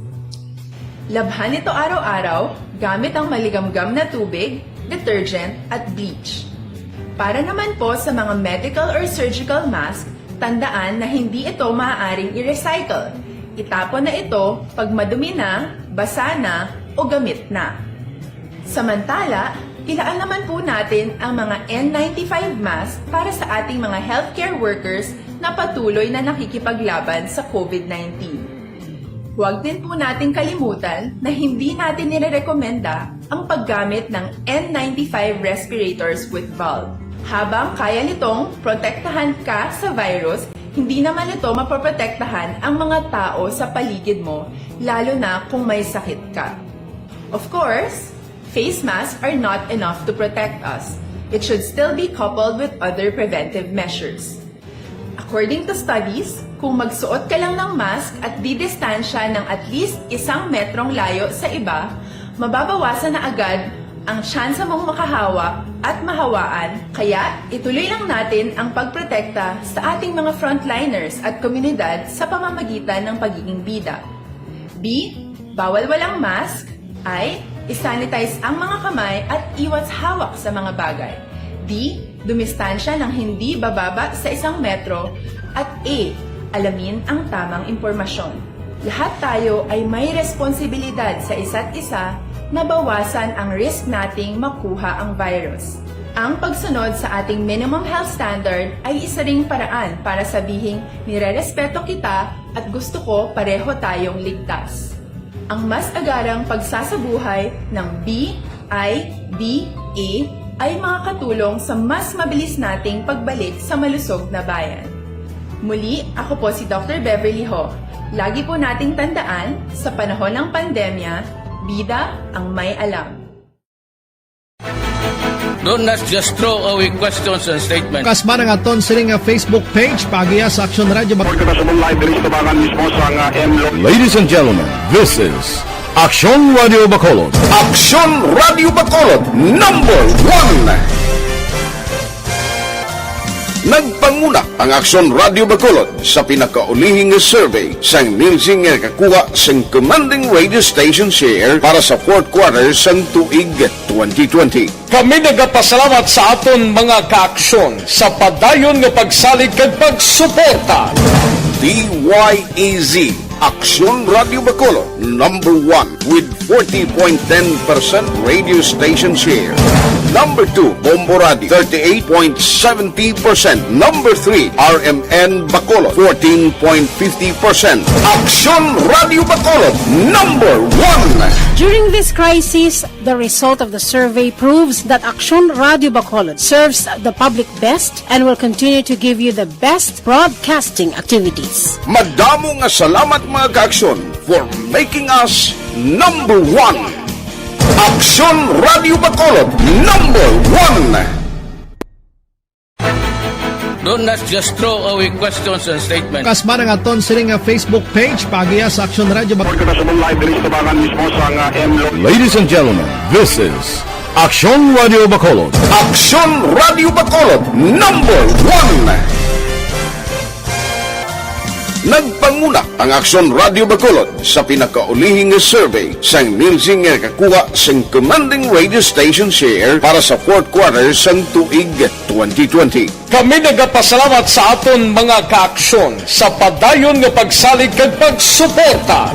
Labhan ito araw-araw gamit ang maligamgam na tubig, detergent, at bleach. Para naman po sa mga medical or surgical mask, tandaan na hindi ito maaaring i-recycle. Itapon na ito pag madumi na, basa na, o gamit na. Samantala, ilaan naman po natin ang mga N ninety-five mask para sa ating mga healthcare workers na patuloy na nakikipaglaban sa covid nineteen. Huwag din po nating kalimutan na hindi natin nirerekomenda ang paggamit ng N ninety-five respirators with valve. Habang kaya nitong protektahan ka sa virus, hindi naman ito mapoprotektahan ang mga tao sa paligid mo, lalo na kung may sakit ka. Of course, face masks are not enough to protect us. It should still be coupled with other preventive measures. According to studies, kung magsuot ka lang ng mask at didistansya ng at least isang metrong layo sa iba, mababawasan na agad ang tsansa mong makahawa at mahawaan, kaya ituloy lang natin ang pagprotekta sa ating mga frontliners at komunidad sa pamamagitan ng pagiging bida. B, bawal walang mask. I, isanitize ang mga kamay at iwas hawak sa mga bagay. D, dumistansya ng hindi bababa sa isang metro. At A, alamin ang tamang impormasyon. Lahat tayo ay may responsibilidad sa isa't isa na bawasan ang risk nating makuha ang virus. Ang pagsunod sa ating minimum health standard ay isa ring paraan para sabihing nirerespeto kita at gusto ko pareho tayong ligtas. Ang mas agarang pagsasabuhay ng B I D A ay makakatulong sa mas mabilis nating pagbalik sa malusog na bayan. Muli, ako po si Doctor Beverly Ho. Lagi po nating tandaan, sa panahon ng pandemya, bida ang may alam. Do not just throw away questions and statements. Kasma ang aton sini nga Facebook page, paagiha sa Aksyon Radio Bac- Kita sa live diri sa Tabangan mismo sa nga M Lo. Ladies and gentlemen, this is Aksyon Radio Bacolod. Aksyon Radio Bacolod, number one. Nagpanguna ang Aksyon Radio Bacolod sa pinakaulihing nga survey sang Nielsen nga nakakuha sang commanding radio station share para sa fourth quarter sang tuig twenty twenty. Kami nagapasalamat sa aton mga kaaksyon sa padayon nga pagsalig kag pagsuporta. D Y A Z, Aksyon Radio Bacolod, number one with forty point ten percent radio station share. Number two, Bombo Radio, thirty-eight point seventy percent. Number three, R M N Bacolod, fourteen point fifty percent. Aksyon Radio Bacolod, number one. During this crisis, the result of the survey proves that Aksyon Radio Bacolod serves the public best and will continue to give you the best broadcasting activities. Madamo nga salamat, mga kaaksyon, for making us number one. Aksyon Radio Bacolod, number one. Do not just throw away questions and statements. Kasma ang aton sini nga Facebook page, paagiha sa Aksyon Radio Bac- Kita sa live diri sa Tabangan mismo sa nga M Lo. Ladies and gentlemen, this is Aksyon Radio Bacolod. Aksyon Radio Bacolod, number one. Nagpanguna ang Aksyon Radio Bacolod sa pinakaulihi nga survey sang Nielsen nga nakakuha sing commanding radio station share para sa fourth quarter sang tuig twenty twenty. Kami nagapasalamat sa aton mga kaaksyon sa padayon nga pagsalig kag pagsuporta.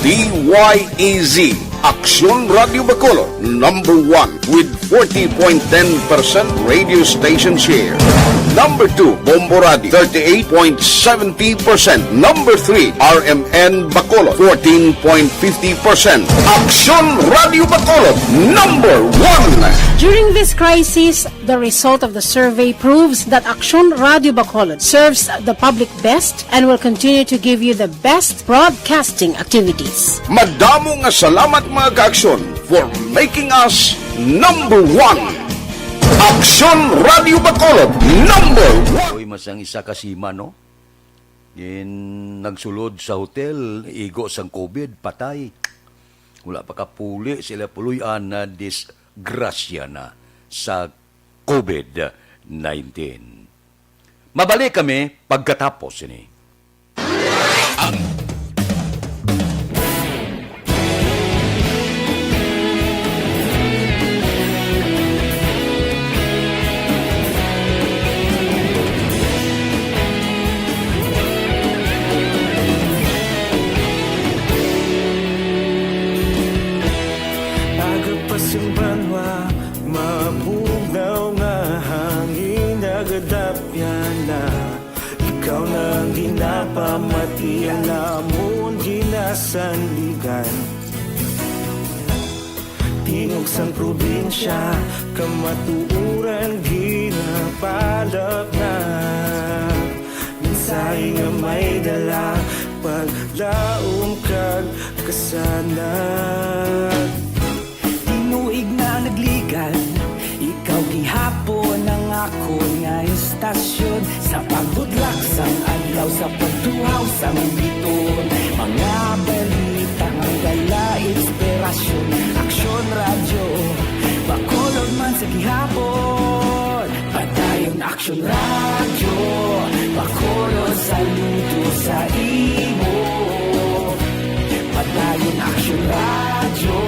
D Y E Z, Aksyon Radio Bacolod, number one with forty point ten percent radio station share. Number two, Bombo Radio, thirty-eight point seventy percent. Number three, R M N Bacolod, fourteen point fifty percent. Aksyon Radio Bacolod, number one. During this crisis, the result of the survey proves that Aksyon Radio Bacolod serves the public best and will continue to give you the best broadcasting activities. Madamo nga salamat, mga kaaksyon, for making us number one. Aksyon Radio Bacolod, number one. Oy, masang isa ka sima, no? Gin nagsulod sa hotel, igo sang covid, patay. Wala pa kapuli sila puloy-an na disgrasya na sa covid nineteen. Mabalik kami pagkatapos sini. Ang Aga pa sing banwa, mabugnaw nga hangin nagadapyan na. Ikaw na ang ginapamati, ang amon ginasandigan. Tingog sang probinsya, kamatuoran ginapalapnag. Mensahe nga may dala, paglaom kag kasanag. Tinuig na nagligan, ikaw gihapon ang akon nga istasyon. Sa pagbudlak sang adlaw, sa pagtuhaw sang bituon, mga balita nga dala inspirasyon. Aksyon Radyo, Bacolod man sa gihapon. Padayon Aksyon Radyo, Bacolod, saludo sa imo. Padayon Aksyon Radyo,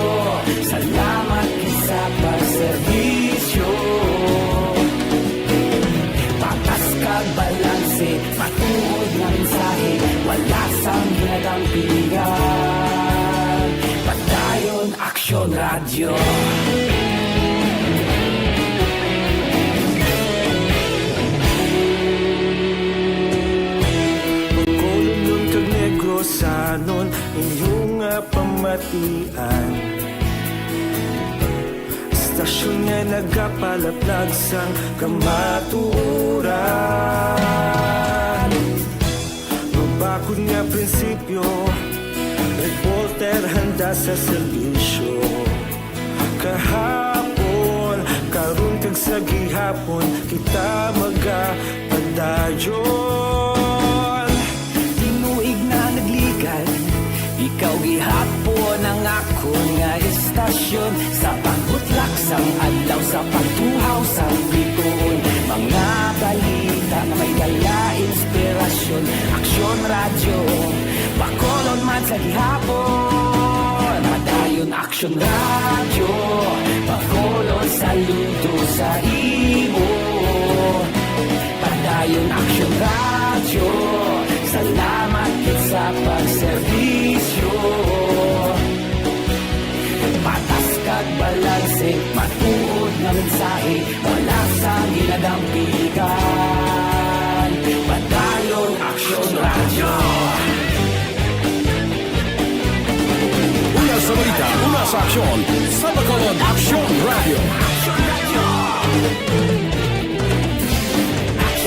salamat gid sa pagserbisyo. Patas kag balanse, matuod nga mensahe, wala sang ginadampigan. Padayon Aksyon Radyo. Bacolod kag Negrosanon, inyo nga pamatian. Istasyon nga nagapalaplag sang kamatuoran. Mabakod nga prinsipyo, reporter handa sa serbisyo. Kahapon, karon kag sa gihapon, kita magapadayon. Tinuig na nagligan, ikaw gihapon ang akon nga istasyon. Sa pagbutlak sang adlaw, sa pagtuhaw sang bituon, mga balita nga may dala inspirasyon. Aksyon Radyo, Bacolod man sa gihapon. Padayon Aksyon Radyo, Bacolod, saludo sa imo. Padayon Aksyon Radyo, salamat gid sa pagserbisyo. Patas kag balanse, matuod nga mensahe, wala sang ginadampigan. Padayon Aksyon Radyo. Una sa balita, una sa aksyon, sa Bacolod Aksyon Radyo.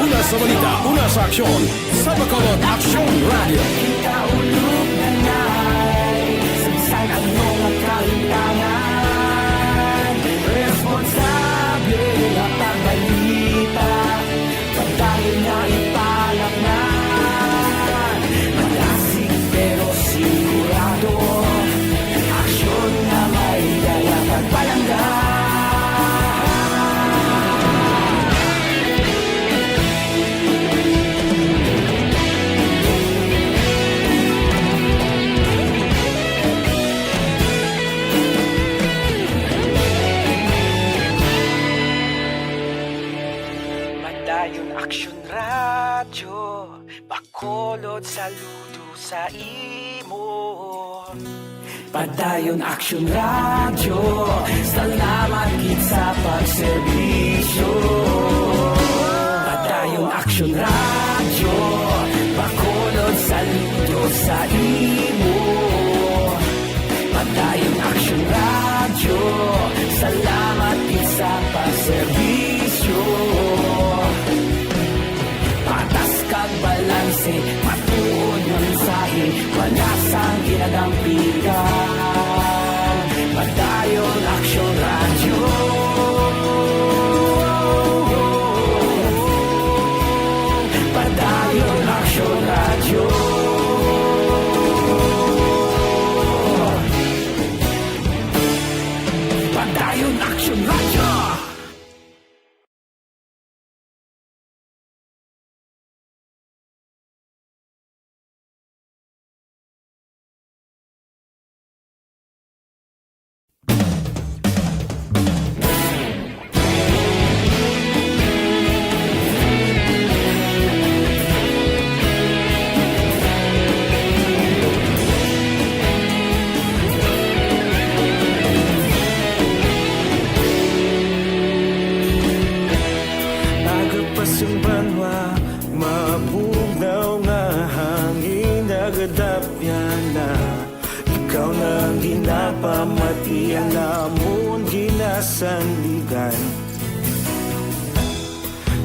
Una sa balita, una sa aksyon, sa Bacolod Aksyon Radyo. Ikaulog na na'y sagsag ang mga kahitangan. Responsable nga pagbalita, padayon nga ipalapngan. Malasig pero sigurado, aksyon nga may dala kag palangga. Sa imo. Padayon Aksyon Radyo, salamat gid sa pagserbisyo. Padayon Aksyon Radyo, Bacolod, saludo sa imo. Padayon Aksyon Radyo, salamat gid sa pagserbisyo. Patas kag balanse, matuod nga mensahe, wala sang ginadampigan. Padayon Aksyon Radyo. Padayon Aksyon Radyo. Padayon Aksyon Radyo. Aga pa sang banwa, mabugnaw nga hangin nagadapyan na. Ikaw na ang ginapamatian, amon ginasandigan.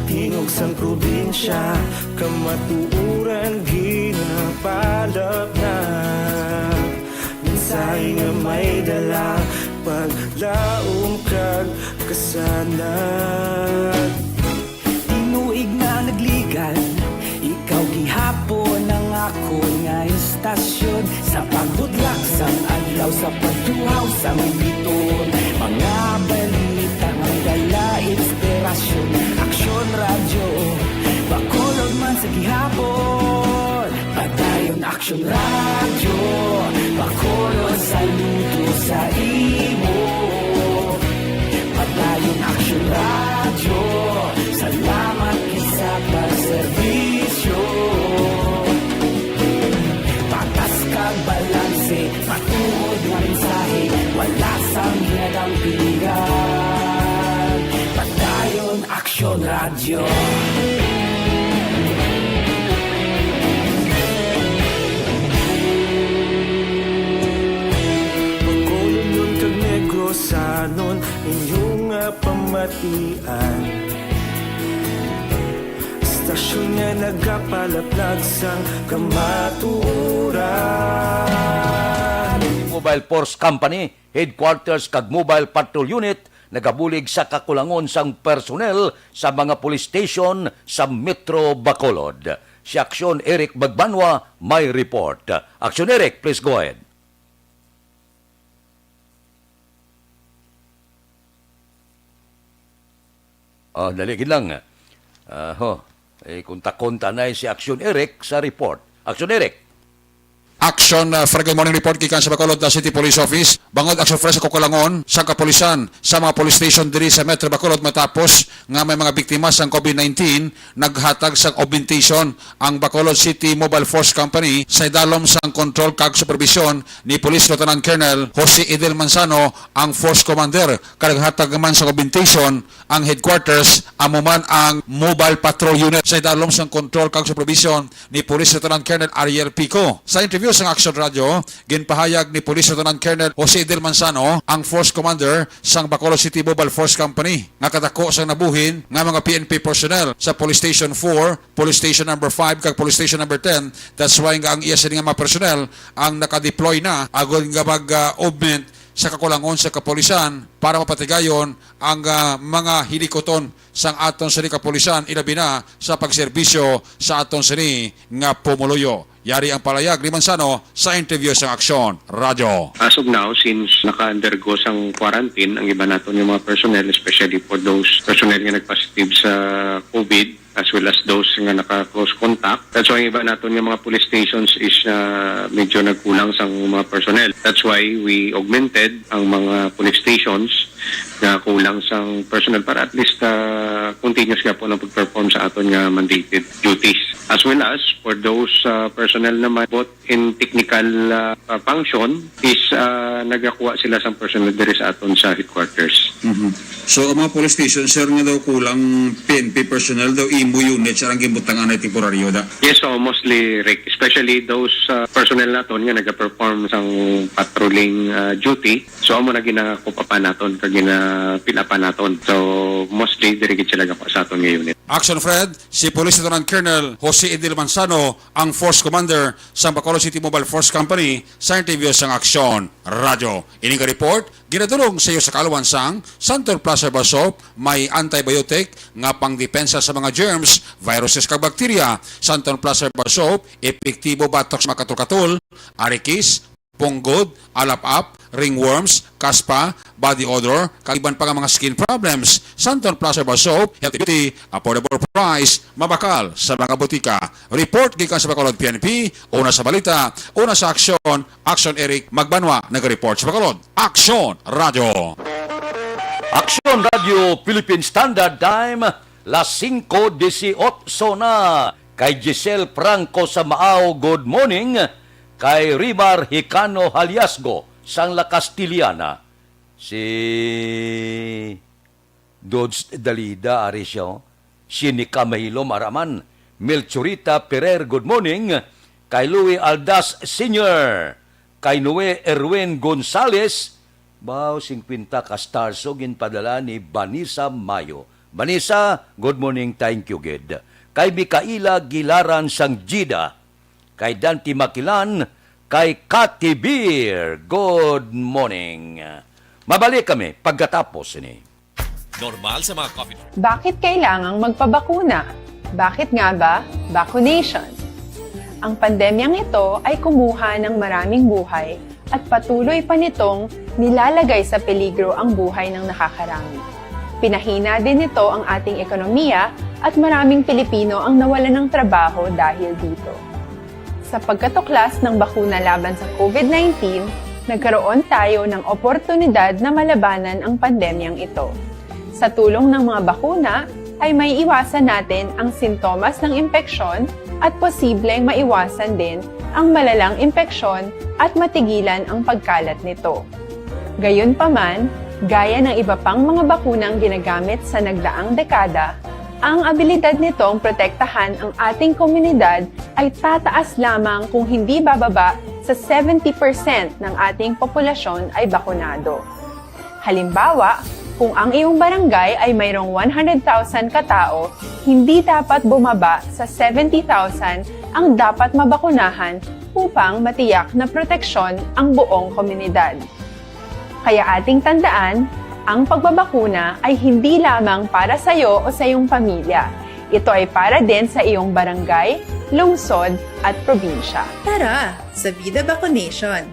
Tingog sang probinsya, kamatuoran ginapalapnag. Mensahe nga may dala, paglaom kag kasanag. Tinuig na nagligan, ikaw gihapon ang akon nga istasyon. Sa pagbudlak sang adlaw, sa pagtuhaw sang biton, mga balita nga dala inspirasyon. Aksyon Radyo, Bacolod man sa gihapon. Padayon Aksyon Radyo, Bacolod, saludo sa imo. Padayon Aksyon Radyo, salamat gid sa pagserbisyo. Patas kag balanse, matuod nga mensahe, wala sang ginadampigan. Padayon Aksyon Radyo. Bacolodnon kag Negrosanon, inyo nga pamatian. Istasyon nga nagapalaplag sang kamatuoran. Mobile Force Company, Headquarters kag Mobile Patrol Unit nagabulig sa kakulangon sang personnel sa mga police station sa Metro Bacolod. Si Aksyon Eric Magbanwa may report. Aksyon Eric, please go ahead. Oh, dali gid lang. Ah, ho. Eh, kontakon ta na si Aksyon Eric sa report. Aksyon Eric. Action, uh, Friday morning report gikan sa Bacolod, uh, City Police Office. Bangod action fresh sa kukulangon sang kapulisan sa mga police station diri sa Metro Bacolod matapos nga may mga biktima sang COVID nineteen naghatag sang augmentation ang Bacolod City Mobile Force Company sa idalom sang kontrol kag superbisyon ni Police Lieutenant Colonel Jose Edel Manzano, ang Force Commander. Kag naghatag man sang augmentation ang headquarters, amo man ang Mobile Patrol Unit sa idalom sang kontrol kag superbisyon ni Police Lieutenant Colonel Ariel Pico. Sa interview sang Action Radio, ginpahayag ni Police Lieutenant Colonel Jose Edel Manzano, ang Force Commander sang Bacolod City Mobile Force Company, nga kadako sang nabuhin nga mga P N P personnel sa Police Station four, Police Station Number five, kag Police Station Number ten. That's why nga ang iya sini nga mga personnel ang nakadeploy na agod nga mag-augment sa kakulangon sa kapulisan para mapatigayon ang, ah, mga hilikuton sang aton sini kapulisan, ilabi na sa pagserbisyo sa aton sini nga pumuluyo. Yari ang palayag ni Manzano sa interview sang Aksyon Radio. As of now, since naka-undergo sang quarantine ang iban naton nga mga personnel, especially for those personnel nga nag-positive sa COVID, as well as those nga naka-close contact. That's why ang iba naton nga mga police stations is, ah, medyo nagkulang sang mga personnel. That's why we augmented ang mga police stations nga kulang sang personnel para at least, ah, continuous nga po ang pag-perform sa aton nga mandated duties. As well as for those, ah, personnel naman, both in technical, ah, ah, function is, ah, nagakuha sila sang personnel diri sa aton sa headquarters. Mhm. So, ang mga police station, sir, nga daw kulang P N P personnel daw, imo unit, sir, ang ginbutangan na temporaryo da? Yes, so mostly, Rick, especially those, ah, personnel naton nga nagaperform sang patrolling, ah, duty. So, amo na ginakup-upan naton, kag gina-fill upan naton. So, mostly, diri gid sila gakuha sa aton nga unit. Action Fred, si Police Lieutenant Colonel Jose Edil Manzano, ang Force Commander sang Bacolod City Mobile Force Company, sa interview sang Aksyon Radyo. Ini nga report ginadulong sa iyo sa kaalwan sang Santon Plus Herbal Soap, may antibiotic nga pangdepensa sa mga germs, viruses, kag bakterya. Santon Plus Herbal Soap, epektibo batok sa mga katol-katol, arikis, punggod, alap-ap, ringworms, kaspa, body odor, kag iban pa nga mga skin problems. Santon Plus Herbal Soap, healthy beauty, affordable price, mabakal sa mga botika. Report gikan sa Bacolod P N P, una sa balita, una sa aksyon, Aksyon Eric Magbanwa, nag-report sa Bacolod. Aksyon Radyo. Aksyon Radyo Philippine Standard Time, las singko disiotso na. Kay Giselle Franco Samao, good morning. Kay Rimar Hicano Haliasgo sang La Castellana. Si Dodge Dalida, ari siya, oh. Si Nika Mahilom Araman, Melchorita Perer, good morning. Kay Louie Aldas Senior, kay Noe Erwin Gonzales, baw, singkwenta ka stars, so ginpadala ni Vanessa Mayo. Vanessa, good morning, thank you, gid. Kay Mikaela Gilaran sang Jida, kay Dante Makilan, kay Kati Beer, good morning. Mabalik kami pagkatapos ini. Normal sa mga coffee drink. Bakit kailangang magpabakuna? Bakit nga ba vaccination? Ang pandemyang ito ay kumuha ng maraming buhay at patuloy pa nitong nilalagay sa peligro ang buhay ng nakakarami. Pinahina din nito ang ating ekonomiya at maraming Pilipino ang nawalan ng trabaho dahil dito. Sa pagkatuklas ng bakuna laban sa COVID nineteen, nagkaroon tayo ng oportunidad na malabanan ang pandemyang ito. Sa tulong ng mga bakuna, ay maiiwasan natin ang sintomas ng impeksyon at posibleng maiwasan din ang malalang impeksyon at matigilan ang pagkalat nito. Gayunpaman, gaya ng iba pang mga bakunang ginagamit sa nagdaang dekada, ang abilidad nitong protektahan ang ating komunidad ay tataas lamang kung hindi bababa sa seventy percent ng ating populasyon ay bakunado. Halimbawa, kung ang iyong barangay ay mayroong one hundred thousand ka tao, hindi dapat bumaba sa seventy thousand ang dapat mabakunahan upang matiyak na proteksyon ang buong komunidad. Kaya ating tandaan, ang pagbabakuna ay hindi lamang para sa iyo o sa iyong pamilya. Ito ay para din sa iyong barangay, lungsod, at probinsya. Tara, sa Vida Vaccination!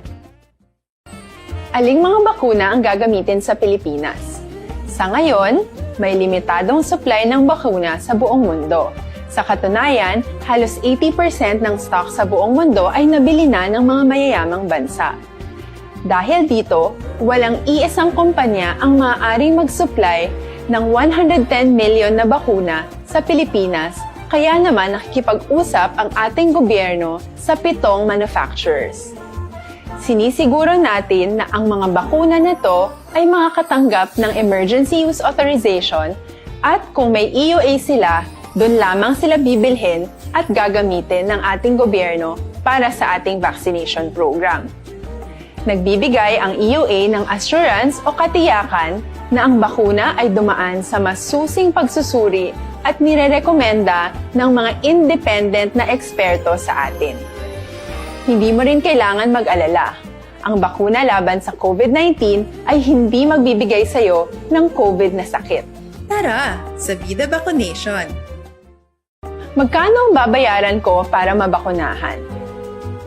Aling mga bakuna ang gagamitin sa Pilipinas? Sa ngayon, may limitadong supply ng bakuna sa buong mundo. Sa katunayan, halos eighty percent ng stock sa buong mundo ay nabili na ng mga mayayamang bansa. Dahil dito, walang iisang kumpanya ang maaaring mag-supply ng one hundred ten million na bakuna sa Pilipinas, kaya naman nakikipag-usap ang ating gobyerno sa pitong manufacturers. Sinisiguro natin na ang mga bakuna na to ay makakatanggap ng emergency use authorization at kung may E U A sila, doon lamang sila bibilhin at gagamitin ng ating gobyerno para sa ating vaccination program. Nagbibigay ang E U A ng assurance o katiyakan na ang bakuna ay dumaan sa masusing pagsusuri at nirerekomenda ng mga independent na eksperto sa atin. Hindi mo rin kailangan mag-alala. Ang bakuna laban sa COVID nineteen ay hindi magbibigay sa iyo ng COVID na sakit. Tara, sa Vida Vaccination! Magkano ang babayaran ko para mabakunahan?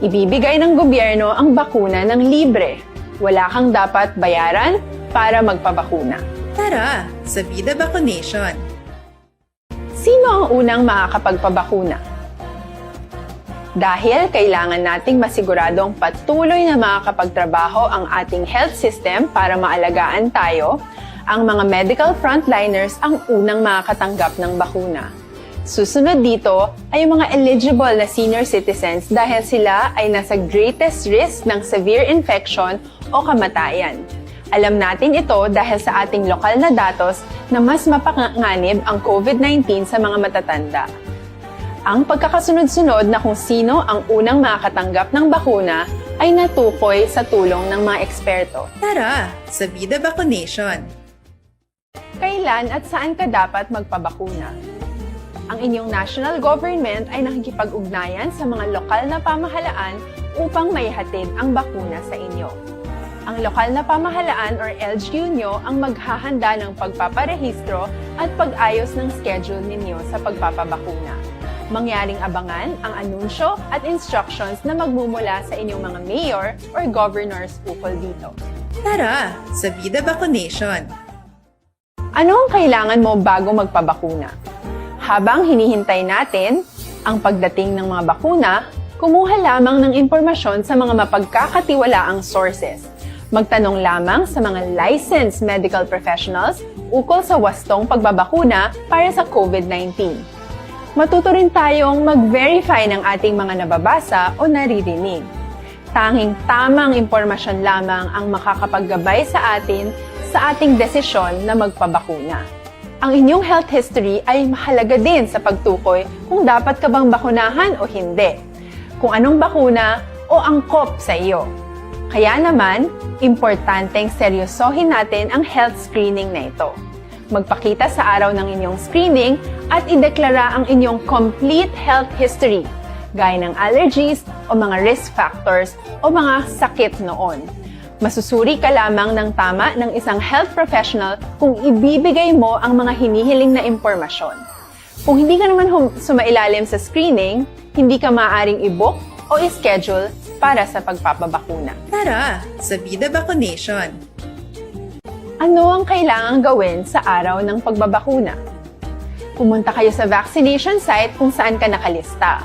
Ibibigay ng gobyerno ang bakuna ng libre. Wala kang dapat bayaran para magpabakuna. Tara, sa Vida Vaccination! Sino ang unang makakapagpabakuna? Dahil kailangan nating masiguradong patuloy na makakapagtrabaho ang ating health system para maalagaan tayo, Ang mga medical frontliners ang unang makakatanggap ng bakuna. Susunod dito ay ang mga eligible na senior citizens dahil sila ay nasa greatest risk ng severe infection o kamatayan. Alam natin ito dahil sa ating lokal na datos na mas mapanganib ang COVID nineteen sa mga matatanda. Ang pagkakasunod-sunod na kung sino ang unang makakatanggap ng bakuna ay natukoy sa tulong ng mga eksperto. Tara sa Vida Vaccination! Kailan at saan ka dapat magpabakuna? Ang inyong national government ay nakikipag-ugnayan sa mga lokal na pamahalaan upang maihatid ang bakuna sa inyo. Ang lokal na pamahalaan or L G U nyo ang maghahanda ng pagpaparehistro at pag-ayos ng schedule ninyo sa pagpapabakuna. Mangyaring abangan ang anunsyo at instructions na magmumula sa inyong mga mayor or governors ukol dito. Tara sa Vida Vaccination! Ano ang kailangan mo bago magpabakuna? Habang hinihintay natin ang pagdating ng mga bakuna, kumuha lamang ng impormasyon sa mga mapagkakatiwalaang sources. Magtanong lamang sa mga licensed medical professionals ukol sa wastong pagbabakuna para sa COVID nineteen. Matuto rin tayong mag-verify ng ating mga nababasa o naririnig. Tanging tamang impormasyon lamang ang makakapaggabay sa atin sa ating desisyon na magpabakuna. Ang inyong health history ay mahalaga din sa pagtukoy kung dapat ka bang bakunahan o hindi, kung anong bakuna o angkop sa iyo. Kaya naman, importanteng seryosohin natin ang health screening na ito. Magpakita sa araw ng inyong screening at ideklara ang inyong complete health history, gaya ng allergies o mga risk factors o mga sakit noon. Masusuri ka lamang ng tama ng isang health professional kung ibibigay mo ang mga hinihiling na impormasyon. Kung hindi ka naman hum- sumailalim sa screening, hindi ka maaaring i-book o i-schedule para sa pagpapabakuna. Tara sa Vida Vaccination! Ano ang kailangang gawin sa araw ng pagbabakuna? Pumunta kayo sa vaccination site kung saan ka nakalista.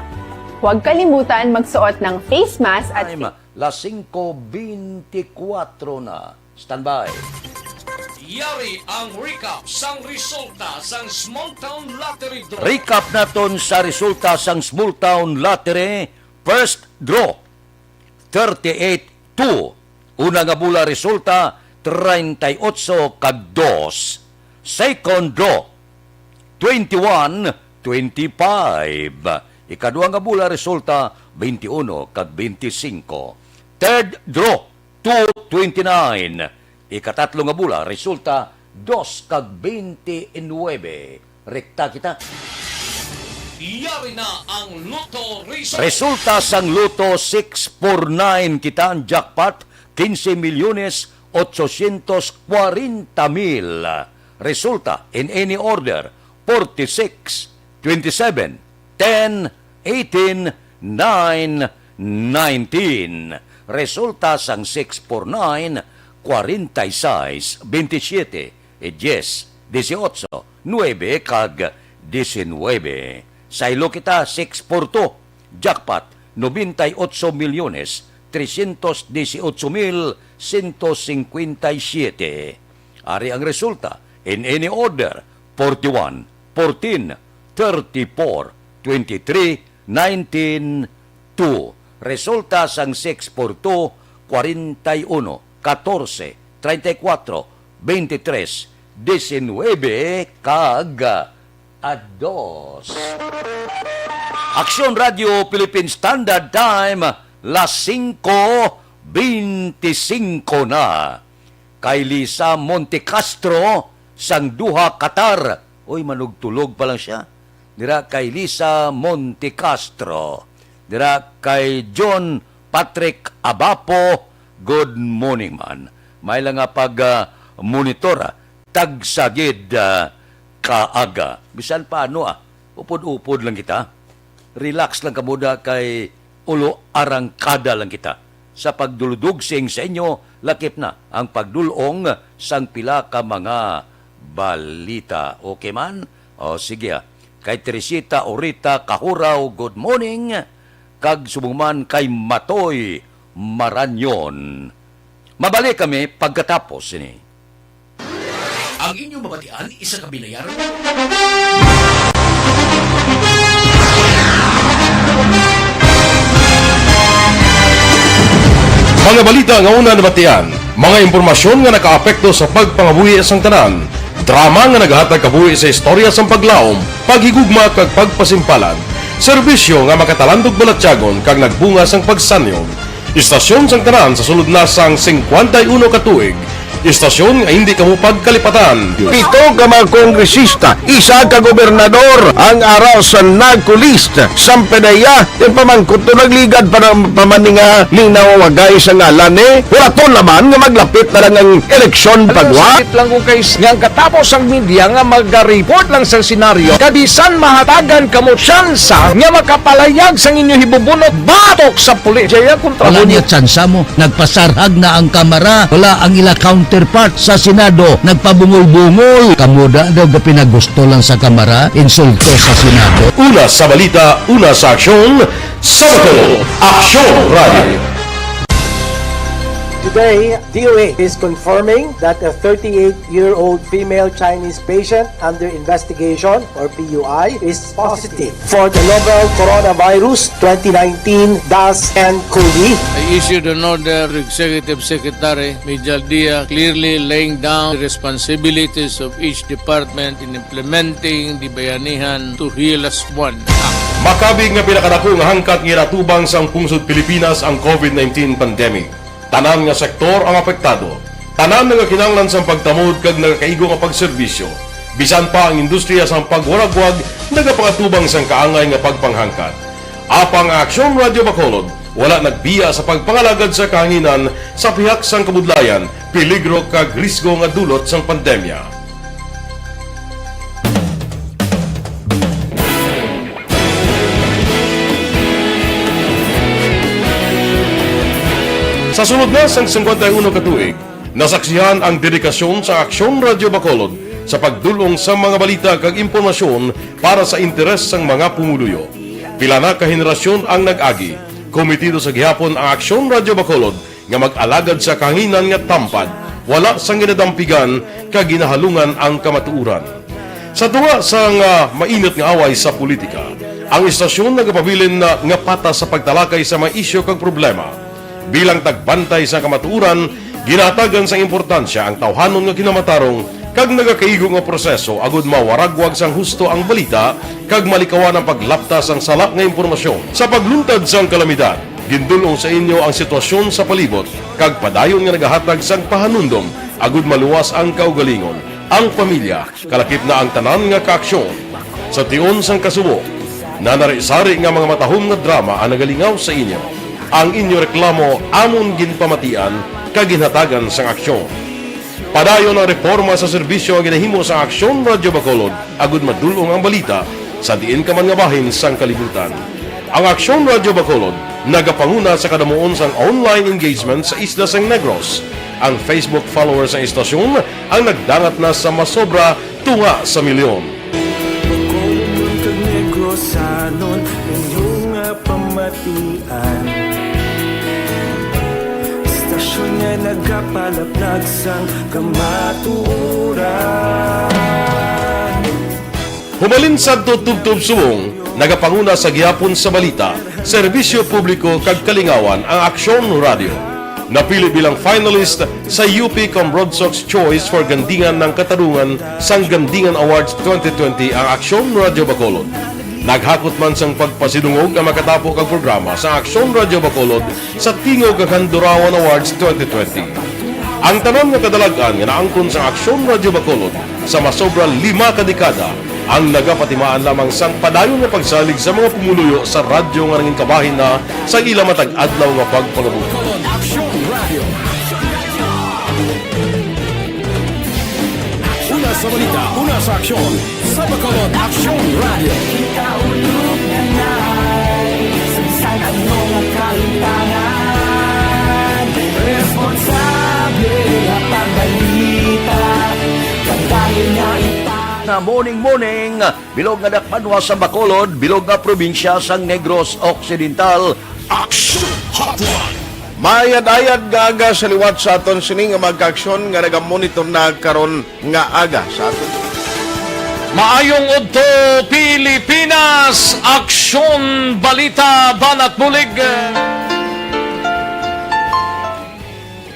Huwag kalimutan magsuot ng face mask at Time, las singko beintikwatro na. Standby. Yari ang recap sang resulta sang Small Town Lottery Draw. Recap naton sa resulta sang Small Town Lottery. First draw, thirty-eight two. Una nga bola resulta, treinta y ocho kag dos. Second draw, twenty-one twenty-five. Ikadua nga bola resulta, twenty-one kag twenty-five. Third draw, two twenty-nine. Ikatatlo nga bola resulta, dos kag twenty-nine. Rekta kita. Yari na ang Lotto result. Resulta sang Lotto six four nine kita ang jackpot, quince milyones ochocientos cuarenta mil. Resulta in any order, forty-six, twenty-seven, ten, eighteen, nine, nineteen. Resulta sang six four nine, forty-six, twenty-seven, dies, dieciocho, nuebe kag diecinuebe. Saylo kita, six four two, jackpot, noventa y ocho milyones trescientos dieciocho mil ciento cincuenta y siete. Ari ang resulta, in any order, forty-one, fourteen, thirty-four, twenty-three, nineteen, two. Resulta sang six four two, forty-one, catorce, treinta y cuatro, veintitrés, diecinuebe, kag a dos. Aksyon Radio Philippine Standard Time, las singko beintisinko na. Kay Lisa Montecastro sang Doha, Qatar. Uy, manugtulog pa lang siya. Dira kay Lisa Montecastro. Dira kay John Patrick Abapo, good morning, man. May lang nga pag, ah, monitor, ah, tagsa gid, ah, kaaga. Bisan paano, ah, upod-upod lang kita. Relax lang kamo da kay ulo arangkada lang kita sa pagduludugsing sa inyo, lakip na ang pagdul-ong sang pila ka mga balita. Okay man? O, sige, ah. Kay Teresita Orita Kahuraw, good morning. Kag subong man kay Matoy Maranyon. Mabalik kami pagkatapos sini. Ang inyong mabatian, isa ka binayaran. Mga balita nga una nabatian, mga impormasyon nga nakaapekto sa pagpangabuhi sang tanan, drama nga nagahatag kabuhi sa istorya sang paglaom, paghigugma kag pagpasimpalan, serbisyo nga makatalandog balatyagon kag nagbunga sang pagsanyog. Istasyon sang tanan sa sulod na sang singkwenta y uno ka tuig. Istasyon nga hindi kamo pagkalipatan. Pito ka mga kongresista, isa ka gobernador ang ara sa NAGCO list. Sang P D E A, yung pamangkot to nagligad pa ng pamaninga linawagay sa ngalan ni. Wala to naman nga maglapit na lang ang eleksyon Alam mo, pagwa. Sakit lang kung kay nga ang katapos ang media nga magareport lang sa senaryo. Kabisan mahatagan kamo tsansa nga makapalayag sang inyo hibubunot batok sa pulis. Jaya kontra Wala mo niya niya. Tsansa mo. Nagpasarhag na ang Kamara. Wala ang ila counterpart sa Senado. Nagpabungol-bungol. Kamuda daw ga pinagusto lang sa Kamara. Insulto sa Senado. Una sa balita, una sa aksyon, sa Bacolod, Aksyon Radio. Today, D O A is confirming that a thirty-eight-year-old female Chinese patient under investigation, or P U I, is positive for the novel coronavirus twenty nineteen dash N cov. I issued an order to Executive Secretary Mijal Dia, clearly laying down the responsibilities of each department in implementing the Bayanihan to Heal Us One Act. Makabig nga pinakadako nga hangkat nga ginatubang sang pungsod Pilipinas ang covid nineteen pandemic. Tanan nga sektor ang apektado. Tanan nagakinahanglan sang pagtamod kag nagakaigo nga pagserbisyo. Bisan pa ang industriya sang pagwaragwag nagapangatubang sang kaangay nga pagpanghangkat. Apang ang Aksyon Radio Bacolod wala nagbiya sa pagpangalagad sa kahanginan sa pihak sang kabudlayan, peligro kag risgo nga dulot sang pandemya. Sa sulod na sang singkwenta y uno ka tuig, nasaksihan ang dedikasyon sa Aksyon Radio Bacolod sa pagdul-ong sa mga balita kag impormasyon para sa interes sang mga pumuluyo. Pila na ka henerasyon ang nag-agi. Komitido sa gihapon ang Aksyon Radio Bacolod nga mag-alagad sa kahanginan nga tampad, wala sang ginadampigan kag ginahalungan ang kamatuoran. Sa tunga sang, ah, mainit nga away sa politika, ang istasyon nagapabilin na nga patas sa pagtalakay sa mga isyu kag problema. Bilang tagbantay sa kamatuoran, ginahatagan sang importansya ang tawhanon nga kinamatarong kag nagakaigo nga proseso agud mawaragwag sang husto ang balita kag malikawan ang paglapta sang sala nga impormasyon. Sa pagluntad sang kalamidad, gindul-ong sa inyo ang sitwasyon sa palibot kag padayon nga nagahatag sang pahanumdom agud maluwas ang kaugalingon, ang pamilya, kalakip na ang tanan nga kaaksyon. Sa tion sang kasubo, nanari-sari nga mga matahom nga drama ang nagalingaw sa inyo. Ang inyo reklamo amon ginpamatian kag ginhatagan sang aksyon. Padayon ang reporma sa serbisyo nga ginahimo sa Aksyon Radyo Bacolod agud madul-ong ang balita sa diin ka man nga bahin sang kalibutan. Ang Aksyon Radyo Bacolod nagapanguna sa kadamuon sang online engagement sa isla sang Negros. Ang Facebook followers sang istasyon ang nagdangat na sa masobra tunga sa milyon. Bacolod kag Negrosanon, inyo nga pamatian. Istasyon nga nagapalaplag sang kamatuoran. Hubalin sadto tubtob subong, nagapanguna sa gihapon sa balita, serbisyo publiko kag kalingawan ang Aksyon Radyo. Napili bilang finalist sa U P Cambrodsoc's Choice for Gandingan ng Katarungan sang Gandingan Awards twenty twenty ang Aksyon Radyo Bacolod. Naghakot man sang pagpasidungog ang makatapo kag programa sa Aksyon Radyo Bacolod sa Tingog kag Handurawan Awards twenty twenty. Ang tanan nga kadalag-an nga naangkon sang Aksyon Radyo Bacolod sa masobra lima ka dekada ang nagapatimaan lamang sang padayon nga pagsalig sa mga pumuluyo sa radyo nga nangin kabahin na sa ila matag adlaw nga pagpangabuhi. Aksyon Radyo. Una sa balita, una sa aksyon, sa Bacolod Aksyon Radyo. Kita ulog na nai, sa bisan ano nga kahimtangan, responsable nga pagbalita, kadali nga ipang- Na morning, morning, bilog nga dakbanwa sa Bacolod, bilog nga probinsya sang Negros Occidental. Aksyon Hotline. Maayad-ayad nga aga sa liwat sa aton sini nga mga kaaksyon nga nagamonitor na karon nga aga sa aton. Maayong udto, Pilipinas! Aksyon, balita, banat bulig.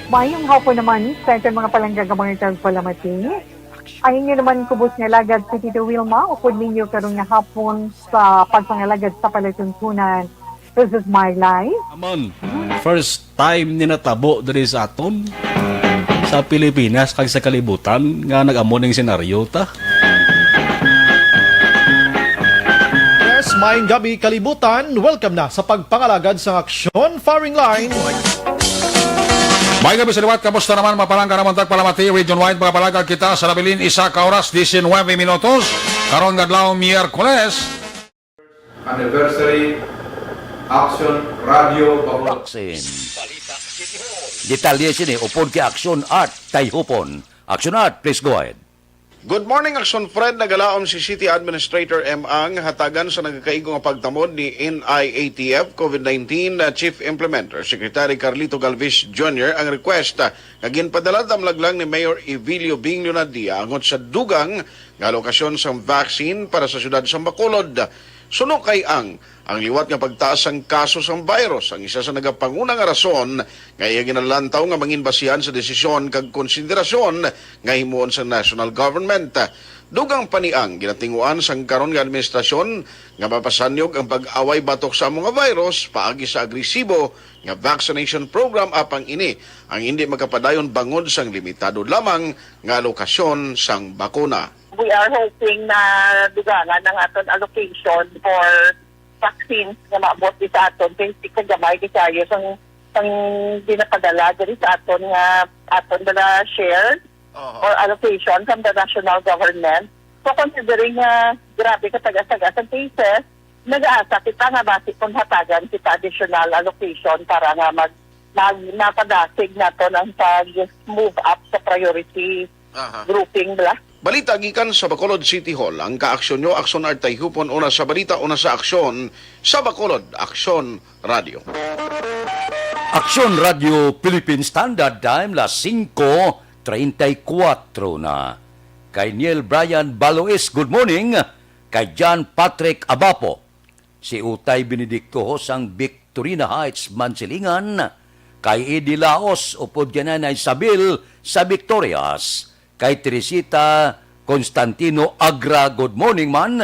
Maayong hapon naman sa aton mga palangga nga mga tagpalamati. Ang inyo naman kubos nga alagad si Tito Wilma, upod ninyo karon nga hapon sa pagpangalagad sa palatuntunan. This is my life. Amon, first time ni natabo diri sa aton, sa Pilipinas kag sa kalibutan nga nag-amo ning senaryo ta. Yes, maayong gabi, kalibutan. Welcome na sa pagpangalagad sang Aksyon Firing Line. May gabi sa liwat, kamusta naman? Mapalangga naman tagpalamati, region-wide, mga palangga kita sa nabilin, isa ka oras, diecinuebe minutos. Karon nga adlaw, Miyerkules. Anniversary, Aksyon Radio Bacolod. Boxing. Detalye sini upod kay Aksyon Art Tayhupon. Aksyon Art, please go ahead. Good morning, Aksyon Fred. Nagalaom si City Administrator M. Ang hatagan sa nagakaigo nga pagtamod ni N I A T F COVID nineteen Chief Implementer Secretary Carlito Galvez Junior ang request nga ginpadala damlag lang ni Mayor Evilio Bing Leonadia angot sa dugang nga alokasyon sang vaccine para sa siyudad sang Bacolod. Suno kay Ang, ang liwat nga pagtaas sang kaso sang virus ang isa sa nagapanguna nga rason nga iya ginalantaw nga mangin basihan sa desisyon kag konsiderasyon nga himuon sang national government. Dugang pa ni Ang, ginatinguan sang karon nga administrasyon nga mapasanyog ang pag-away batok sa amo nga virus paagi sa agresibo nga vaccination program, apang ini ang hindi makapadayon bangod sang limitado lamang nga alokasyon sang bakuna. We are hoping na dugangan ang aton allocation for vaccines nga maabot di sa aton, kay kagamay di kaayo sang, sang ginapadala diri sa aton nga aton bala share Aha. or allocation from the national government. So, considering nga grabe ka tagas-tagas ang cases, nag-aasa kita nga basi kung hatagan kita additional allocation para nga mag, mag, mapadasig naton ang pag-move up sa priority Aha. grouping bala. Balita gikan sa Bacolod City Hall. Ang kaaksyon nyo, Aksyon Art Tayhupon, una sa balita, una sa aksyon, sa Bacolod Aksyon Radio. Aksyon Radio Philippine Standard Time, las singko treinta y cuatro na. Kay Neil Brian Balois, good morning. Kay John Patrick Abapo, si Utay Benedicto Hosang, Victorina Heights, Mansilingan, kay Eddie Laos, upod kay Nanay Isabel sa Victorias, kay Teresita Constantino Agra, good morning man,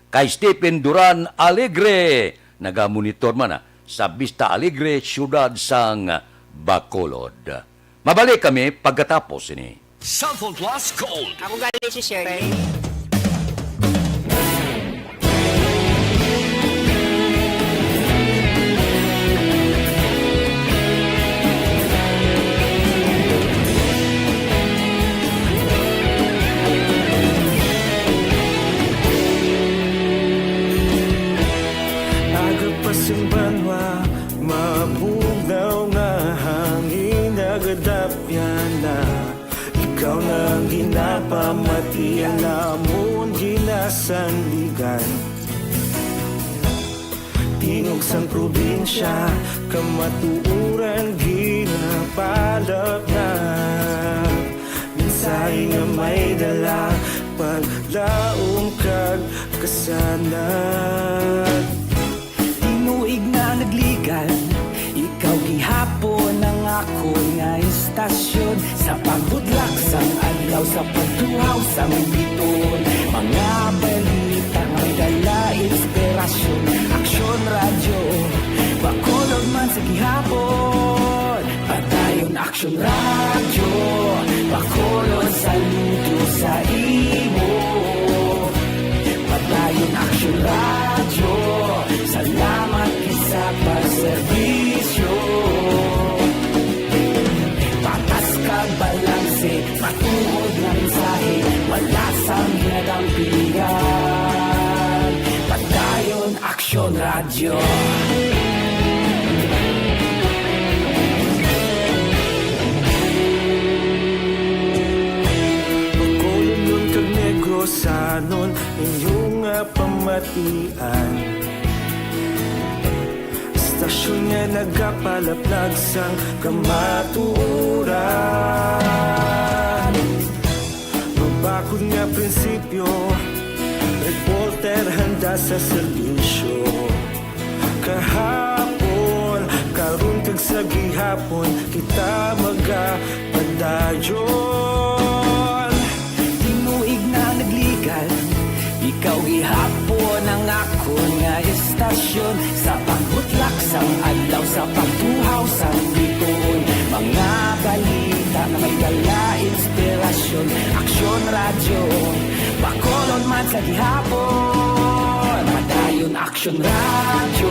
kay Stephen Duran Alegre, nagamonitor man, ah, sa Vista Alegre, siyudad sang Bacolod. Mabalik kami pagkatapos ini. Cellphone Plus Gold. Ako galing si Shirley. Aga pa sing banwa, mabugnaw nga hangin, nagadapyan na. Ikaw na ang ginapamati, ang amon ginasandigan. Tingog sang probinsya, kamatuoran ginapalapnap. Mensahe nga may dala, paglaom kag kasanag. Tinuig na nagligan, ikaw gihapon ang akon nga istasyon. Sa pagbudlak sang adlaw, sa pagtuhaw sang biton, mga balita may dala inspirasyon. Aksyon Radyo, Bacolod man sa gihapon. Padayon Aksyon Radyo, Bacolod, saludo sa imo. Padayon Aksyon Radyo, salamat gid sa pagserbisyo. Patas kag balanse, matuod nga mensahe, wala sang ginadampigan. Padayon Aksyon Radyo. Bacolodnon kag Negrosanon, inyo nga pamatian. Stasyon nga nagapalaplag sang kamatuoran. Mabakod nga prinsipyo, reporter handa sa serbisyo. Kahapon, karon kag sa gihapon, kita magapadayon. Tinuig na nagligal, ikaw gihapon ang akon nga estasyon. Sa pagbutlak sang adlaw, sa pagtuhaw sang bituon, mga balita nga may dala inspirasyon. Aksyon Radyo Bacolod man sa gihapon, padayon Aksyon Radyo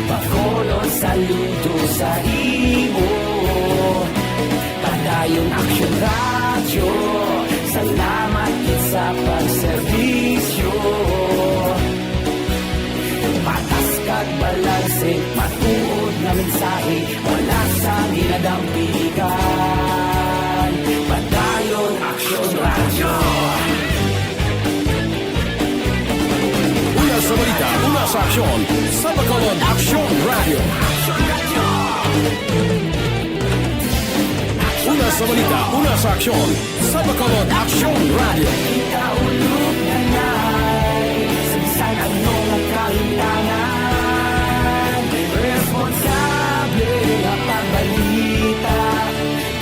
Bacolod, saludo sa imo. Padayon Aksyon Radyo, salamat gid sa pagserbisyo. Patas kag balanse, matuod nga mensahe, wala sang ginadampigan. Padayon Aksyon Radyo. Una sa balita, una sa aksyon, sa Bacolod Aksyon Radyo. Una sa balita, una sa aksyon, sa Bacolod Aksyon Radyo. Ikaulog na na'y sagsag ang mga kahintangan. Responsable nga pagbalita,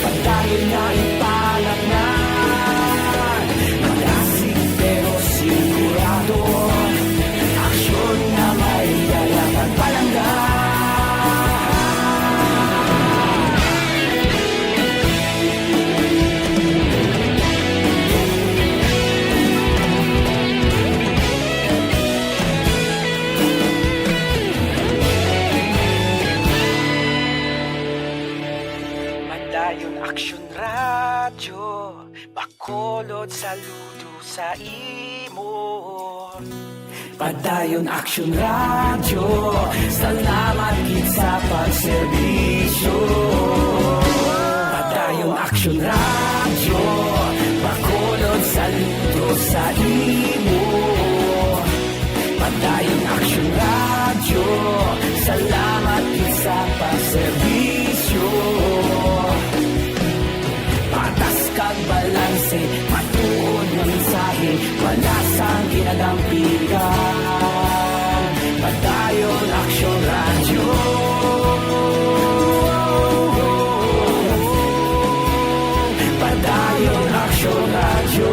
padayon nga ipalatnag. Malasig pero sigurado, aksyon nga may dala kag palangga. Padayon Aksyon Radyo, Bacolod, saludo sa imo. Padayon Aksyon Radyo, salamat gid sa pagserbisyo. Padayon Aksyon Radyo, Bacolod, saludo sa imo. Padayon Aksyon Radyo, salamat gid sa pagserbisyo. Patas kag balanse, matuod nga mensahe, wala sang ginadampigan. Padayon Aksyon Radyo. Padayon Aksyon Radyo.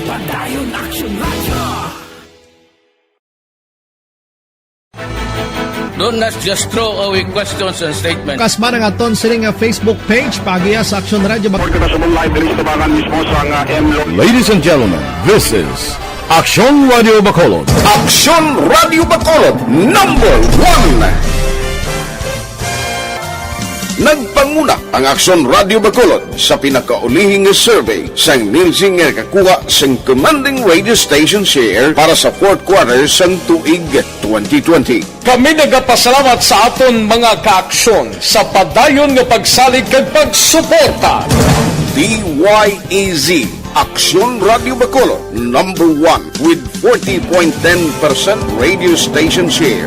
Padayon Aksyon Radyo. Do not just throw away questions and statements. Kas man ang aton sini nga Facebook page, paagiha sa Aksyon Radyo Bac- Kita sa live diri sa tabangan mismo sa nga M Lo- Ladies and gentlemen, this is Aksyon Radyo Bacolod. Aksyon Radyo Bacolod, number one. Nagpanguna ang Aksyon Radyo Bacolod sa pinakaulihi nga survey sang Nielsen nga nakakuha sang commanding radio station share para sa fourth quarter sang tuig twenty twenty. Kami nagapasalamat sa aton mga kaaksyon sa padayon nga pagsalig kag pagsuporta. D Y E Z, Aksyon Radyo Bacolod, number one with forty point ten percent radio station share.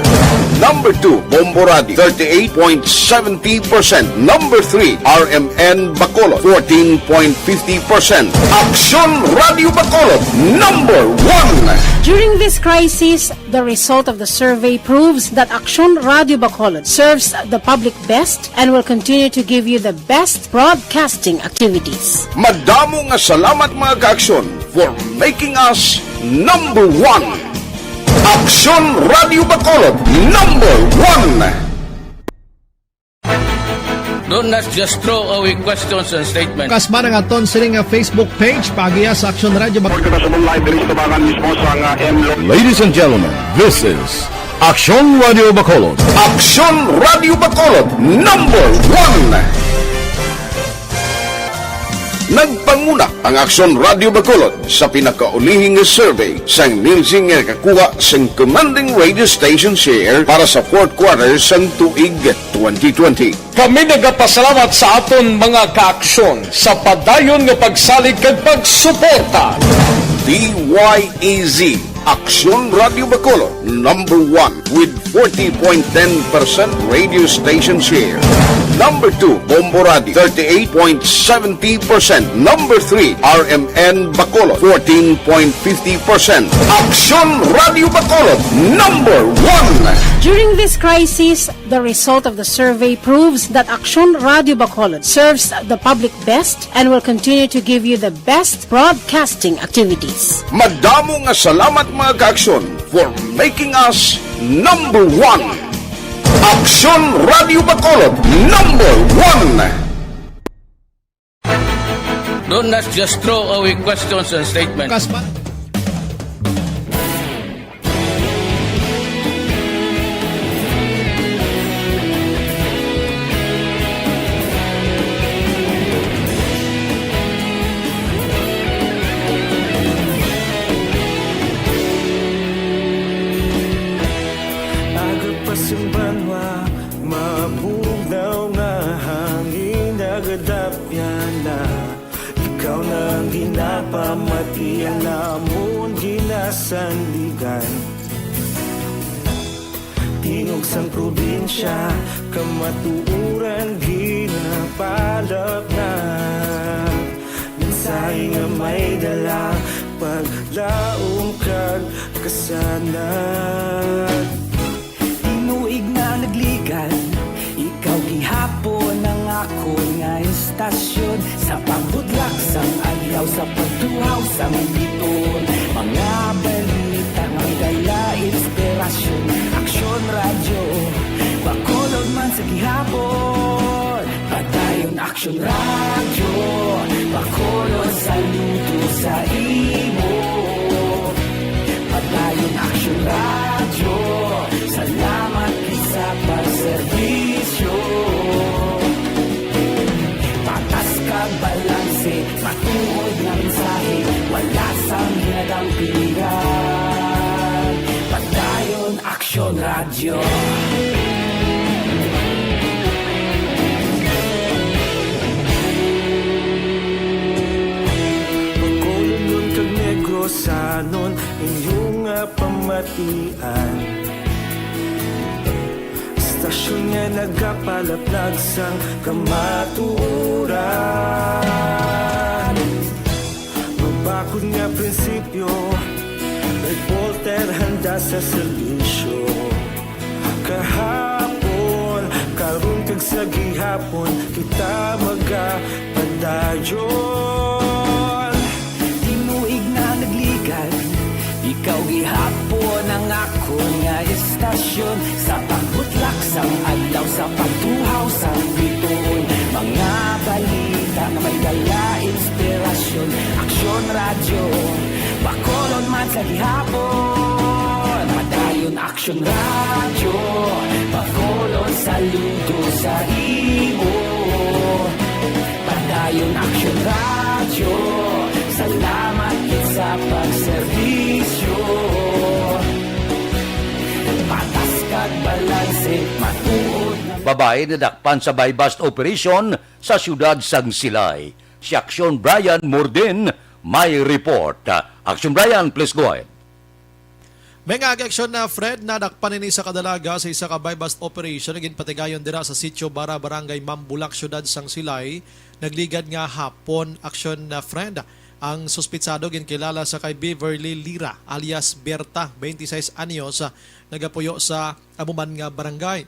Number two, Bombo Radio, thirty-eight point seventy percent. Number three, R M N Bacolod, fourteen point fifty percent. Aksyon Radyo Bacolod, number one. During this crisis, the result of the survey proves that Aksyon Radyo Bacolod serves the public best and will continue to give you the best broadcasting activities. Madamo nga salamat, mga kaaksyon, for making us number one. Aksyon Radyo Bacolod, number one. Do not just throw away questions and statements. Kas man ang aton sini nga Facebook page, paagiha sa Aksyon Radyo Bac- Kita sa live diri sa tabangan mismo sa nga M Lo- Ladies and gentlemen, this is Aksyon Radyo Bacolod. Aksyon Radyo Bacolod, number one. Nagpanguna ang Aksyon Radyo Bacolod sa pinakaulihi nga survey sang Nielsen nga nakakuha sang commanding radio station share para sa fourth quarter sang tuig twenty twenty. Kami nagapasalamat sa aton mga kaaksyon sa padayon nga pagsalig kag pagsuporta. D Y A Z, Aksyon Radio Bacolod, number one with forty point ten percent radio station share. Number two, Bombo Radio, thirty-eight point seventy percent. Number three, R M N Bacolod, fourteen point fifty percent. Aksyon Radio Bacolod, number one. During this crisis, the result of the survey proves that Aksyon Radio Bacolod serves the public best and will continue to give you the best broadcasting activities. Madamo nga salamat, mga ka-Aksyon, for making us number one. Aksyon Radio Bacolod, number one. Don't not just throw away questions and statements. Kaspa. Aga pa sing banwa, mabugnaw nga hangin nagadapyan na. Ikaw na ang ginapamati, ang amon ginasandigan. Tingog sang probinsya, kamatuoran ginapalapnag. Mensahe nga may dala, paglaom kag kasanag. Tinuig na nagligad, ikaw gihapon ang akon nga istasyon. Sa pagbudlak sang adlaw, sa pagtuhaw sang bituon, mga balita nga may dala inspirasyon. Aksyon Radyo, Bacolod man sa gihapon. Padayon Aksyon Radyo, Bacolod, saludo sa imo. Padayon Aksyon Radyo, salamat gid sa pagserbisyo. Patas kag balanse, matuod nga mensahe, wala sang ginadampigan. Padayon Aksyon Radyo. Bacolodnon kag Negrosanon, inyo nga pamatian. Istasyon nga nagapalaplag sang kamatuoran. Mabakod nga prinsipyo, reporter handa sa serbisyo. Kahapon, karon kag sa gihapon, kita magapadayon. Tinuig na nagligad, ikaw gihapon ang akon nga istasyon. Sa pagbutlak sang adlaw, sa pagtuhaw sang bituon, mga balita nga may dala inspirasyon. Aksyon Radyo, Bacolod man sa gihapon. Padayon Aksyon Radyo, Bacolod, saludo sa imo. Padayon Aksyon Radyo, salamat gid sa pagserbisyo. Patas kag balanse, matuod nga Babayi nadakpan sa buy-bust operation sa siyudad sang Silay. Si Aksyon Brian Morden may report. Aksyon Brian, please go ahead. May nga aksyon na Fred, nadakpan ini sa kadalaga sa isa ka buy-bust operation nga ginpatigayon dira sa Sitio Bara, Barangay Mambulak, siyudad sang Silay. Nagligad nga hapon, aksyon na Fred. Ang suspitsado ginkilala sa kay Beverly Lira alias Berta, twenty-six anyos, nagapuyo sa amo man nga barangay.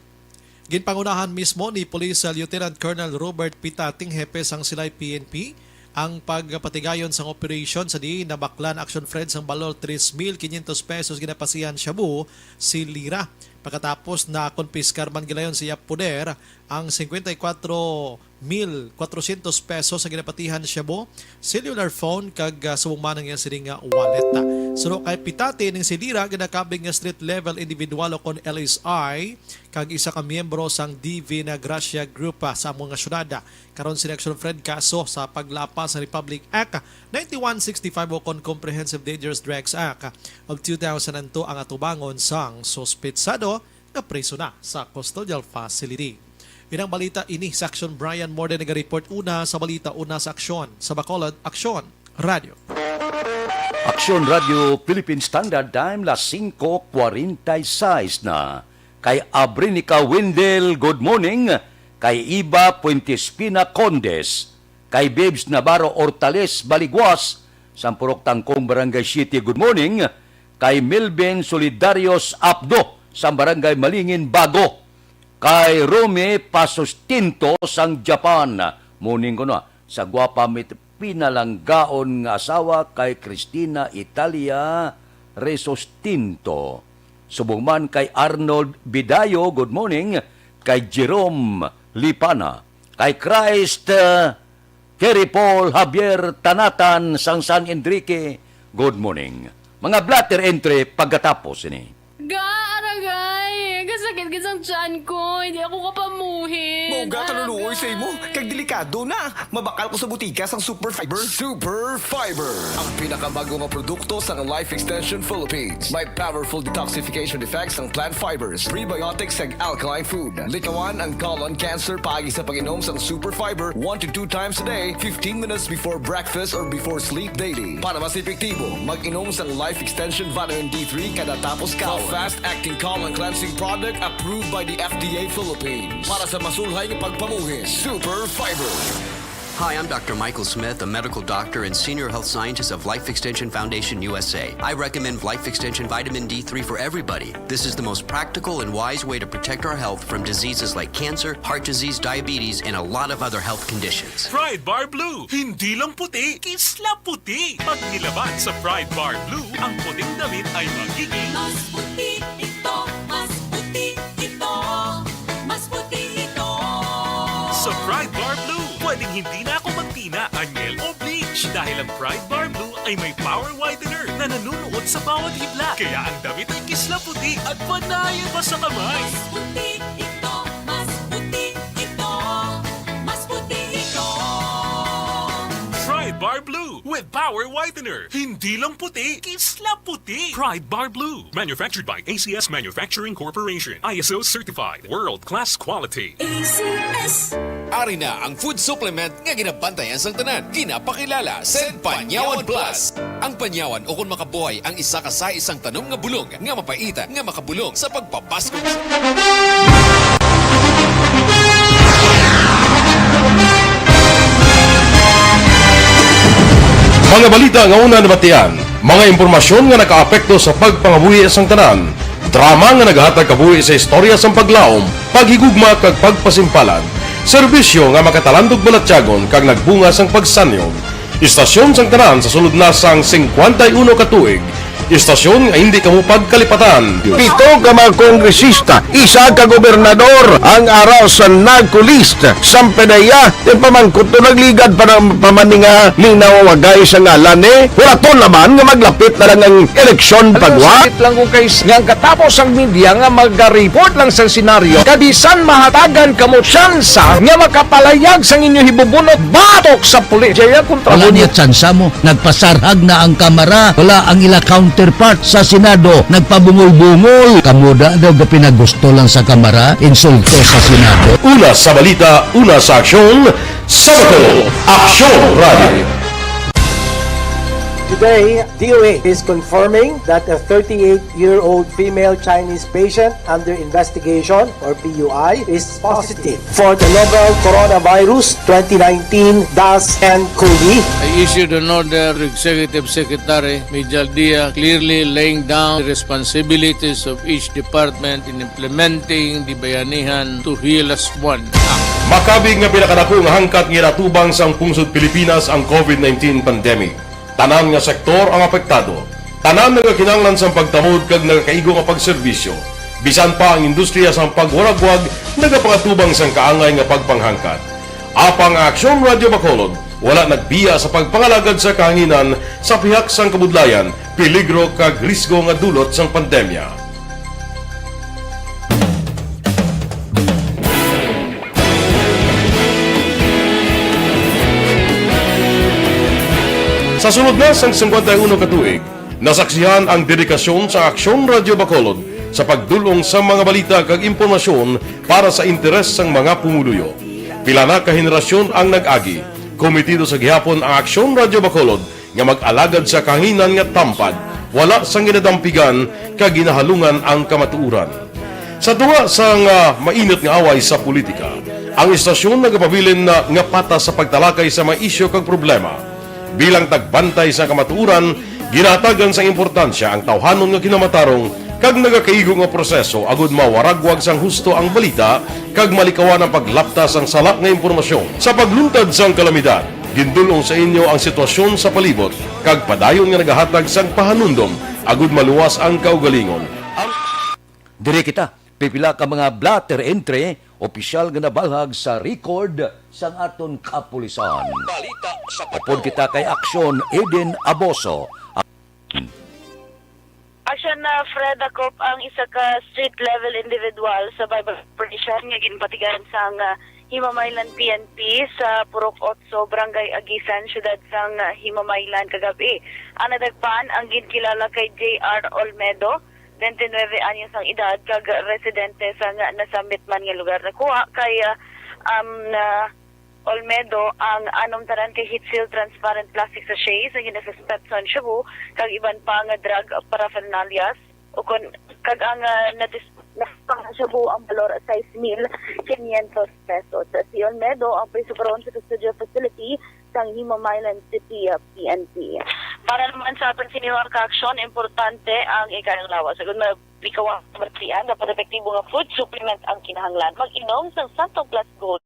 Ginpangunahan mismo ni Police Lieutenant Colonel Robert Pitating, hepe sang Silay P N P, ang pagpatigayon sang operasyon, sa diin nabaklan, aksyon Fred, sang balor tres mil quinientos pesos ginapasihan shabu si Lira. Pagkatapos, nakonpiskar man gilayon sa iya poder ang cincuenta y cuatro mil cuatrocientos pesos sa ginapatihan shabu, cellular phone, kag, ah, subong man ang iya sini nga wallet. Suno kay Pitate, ning si Lira ginakabig nga street level individual o kon L S I, kag isa ka miyembro sang Divina Gracia Group, ah, sa amo nga syudad. Karon, sini aksyon Fred, kaso sa paglapas sa Republic Act ninety-one sixty-five o kon Comprehensive Dangerous Drugs Act of two thousand and two ang atubangon sang suspitsado nga preso na sa custodial facility. Inang balita ini sa Aksyon Brian Morden, naga-report una sa balita, una sa aksyon sa Bacolod Aksyon Radio. Aksyon Radio Philippine Standard Time, las singko kwarenta y seis na. Kay Abrinica Wendell, good morning. Kay Iba Puentespina Condes, kay Bibs Navarro Hortales Baligwas, sang Purok Tangkong, Barangay Siete, good morning. Kay Melvin Solidarios Apdo, sang Barangay Malingin Bago. Kay Romy Pasustinto sang Japan, morning ko na. Sa gwapa mi pinalanggaon nga asawa kay Cristina Italia Resostinto. Subong man kay Arnold Bidayo, good morning. Kay Jerome Lipana, kay Christ, uh, Kerry Paul Javier Tanatan sang San Enrique, good morning. Mga blotter entry pagkatapos ini. Ga, aragay! Kasakit gid sang tiyan ko. Hindi ako kapamuhin. Mao ga, kaluluoy sa imo. Aragay. Kag delikado na. Mabakal ko sa butika sang Super Fiber. Super Fiber, ang pinakabago nga produkto sang Life Extension Philippines. May powerful detoxification effects ang plant fibers, prebiotics, kag alkaline food. Likawan ang colon cancer paagi sa pag-inom sang Super Fiber one to two times a day, fifteen minutes before breakfast or before sleep daily. Para mas epektibo, mag-inom sang Life Extension Vitamin D three kada tapos kaon. Fast-acting colon cleansing product approved by the F D A Philippines. Para sa masulhay nga pagpamuhi, Super Fiber. Hi, I'm Doctor Michael Smith, a medical doctor and senior health scientist of Life Extension Foundation U S A. I recommend Life Extension Vitamin D three for everybody. This is the most practical and wise way to protect our health from diseases like cancer, heart disease, diabetes, and a lot of other health conditions. Pride Bar Blue, hindi lang puti, kisla puti. Pag nilaban sa Pride Bar Blue, ang puting damit ay magiging mas puti ito, mas puti ito, mas puti ito. Sa Pride Bar Blue, pwedeng hindi na ako magtina, anyel o bleach dahil ang Pride Bar Blue ay may power whitener na nanunuot sa bawat hibla. Kaya ang damit ay kisla puti at panayon pa sa kamay. Mas puti ito, mas puti ito, mas puti ito. Pride Bar Blue with Power Whitener. Hindi lang puti, kisla puti. Pride Bar Blue. Manufactured by A C S Manufacturing Corporation. I S O certified. World class quality. A C S. Ari na ang food supplement nga ginabantayan sang tanan. Ginapakilala sa Panyawan Plus. Ang panyawan ukon makabuhay ang isa ka sahi sang tanom nga bulong nga mapait nga makabulong sa pagpabaskog sa Mga balita nga una nabatian, mga impormasyon nga nakaapekto sa pagpangabuhi sang tanan, drama nga nagahatag kabuhi sa istorya sang paglaom, paghigugma kag pagpasimpalad, serbisyo nga makatalandog balatyagon kag nagbunga sang pagsanyog. Istasyon sang tanan sa sulod na sang singkwenta y uno ka tuig. Istasyon nga hindi kamo pagkalipatan. Pito ka mga kongresista, isa ka gobernador ang ara sa NAGCO list. Sang P D E A, ti pamangkot to nagligad pa ng pamaninga minaw wagay sa ngalan ni. Wala to naman nga maglapit na lang ang eleksyon pagwa. Sakit lang kung kay nga ang katapos ang media nga maga-report lang sa senaryo. Kabisan mahatagan kamo tsansa nga makapalayag sang inyo hibubunot batok sa pulis. Jaya kontra Wala mo niya tsansa mo. Nagpasarhag na ang Kamara. Wala ang ila counterpart sa Senado. Nagpabungol-bungol. Kamo da daw gapinagusto lang sa Kamara, insulto sa Senado. Una sa balita, una sa aksyon, Sabado, Aksyon Radio. Today, D O H is confirming that a thirty-eight-year-old female Chinese patient under investigation, or P U I, is positive for the novel coronavirus twenty nineteen dash N COVID. I issued an order to Executive Secretary Mijal Dia, clearly laying down the responsibilities of each department in implementing the Bayanihan to Heal Us One Act. Makabig nga pinakadako nga hangkat nga ginatubang sang pungsod Pilipinas ang COVID nineteen pandemic. Tanan nga sektor ang apektado. Tanan nagakinahanglan sang pagtamod kag nagakaigo nga pagserbisyo. Bisan pa ang industriya sang pagwaragwag nagapangatubang sang kaangay nga pagpanghangkat. Apang ang Aksyon Radio Bacolod wala nagbiya sa pagpangalagad sa kahanginan sa pihak sang kabudlayan, peligro kag risgo nga dulot sang pandemya. Sa sulod na sang singkwenta y uno ka tuig, nasaksihan ang dedikasyon sa Aksyon Radio Bacolod sa pagdul-ong sa mga balita kag impormasyon para sa interes sang mga pumuluyo. Pila na ka henerasyon ang nag-agi. Kometido sa gihapon ang Aksyon Radio Bacolod nga mag-alagad sa kahanginan nga tampad, wala sang ginadampigan kag ginahalungan ang kamatuoran. Sa tunga sang, ah, mainit nga away sa politika, ang istasyon nagapabilin na nga patas sa pagtalakay sa mga isyu kag problema. Bilang tagbantay sa kamatuoran, ginahatagan sang importansya ang tawhanon nga kinamatarong kag nagakaigo nga proseso agud mawaragwag sang husto ang balita kag malikawan ang paglapta sang sala nga impormasyon. Sa pagluntad sang kalamidad, gindul-ong sa inyo ang sitwasyon sa palibot kag padayon nga nagahatag sang pahanumdom agud maluwas ang kaugalingon. Ang Diri kita, pipila ka mga blotter entry, opisyal nga nabalhag sa record sang aton kapulisan. Balita sa Upod kita kay Aksyon Eden Aboso. Action na Fred Dakop ang isa ka street-level individual sa buy-bust operation nga ginpatigaran sang, ah, Himamaylan P N P sa Purok Otso, Barangay Agisan, siyudad sang, ah, Himamaylan kagab-i. Ang nadagpan ang ginkilala kay J R Olmedo, twenty-nine anyos ang edad, kag residente sang nasambit man nga lugar. Nakuha kay, ah, um, na Olmedo ang anom tanan ka heat-sealed transparent plastic sachets nga ginasuspect sang shabu kag iban pa nga drug paraphernalia, ukon kag ang, ah, nadis-, na shabu ang balor sais mil quinientos pesos. Si Olmedo ang preso karon sa custodial facility sang Himamaylan City, ah, P N P. Para naman sa aton sini nga kaaksyon, importante ang ikaayong lawas. Agud malikawan ang kabatian, dapat epektibo nga food supplement ang kinahanglan. Mag-inom sang Santo Plus Gold.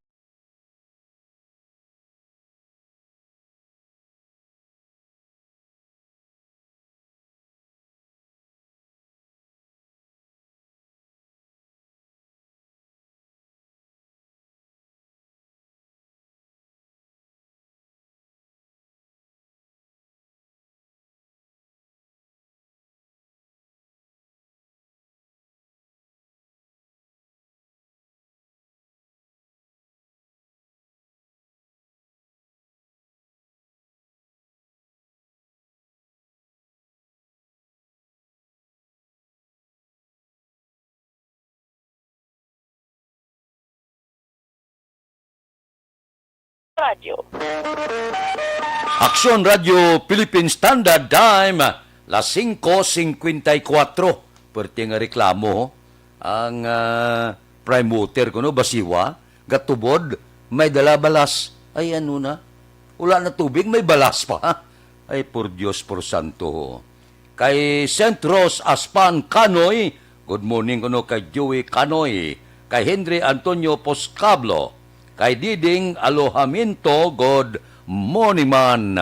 Radyo. Aksyon Radyo Philippine Standard Time, las singko singkwenta y kuwatro. Perti nga reklamo, ho. Ang, ah, prime water kuno, basiwa, gatubod, may dala balas. Ay, ano na? Wala na tubig, may balas pa. Ay, por Dios, por santo. Kay Saint Rose Aspan Canoy, good morning kuno kay Joey Canoy, kay Henry Antonio Poscablo, kay Diding Alojamiento, good morning man.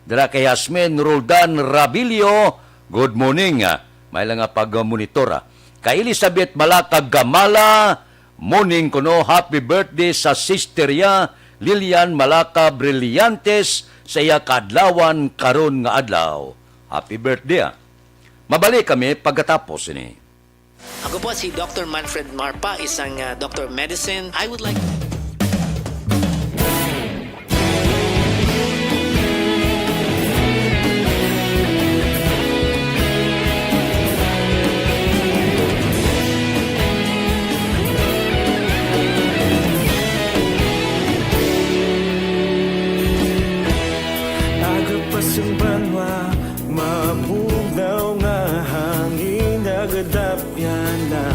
Dira kay Jasmine Roldan Rabilio, good morning. May lang nga pag-monitor, ah. Kay Elizabeth Malacag Gamala, morning kuno, happy birthday sa sister ya, Lilian Malaca Brillantes, sa iya kaadlawan karon nga adlaw. Happy birthday, ah. Mabalik kami pagkatapos ini. Ako po si Doctor Manfred Marpa, isang, ah, Doctor of Medicine. I would like Agapasimbanwa, mabugnaw nga hangin, nagadapyan na.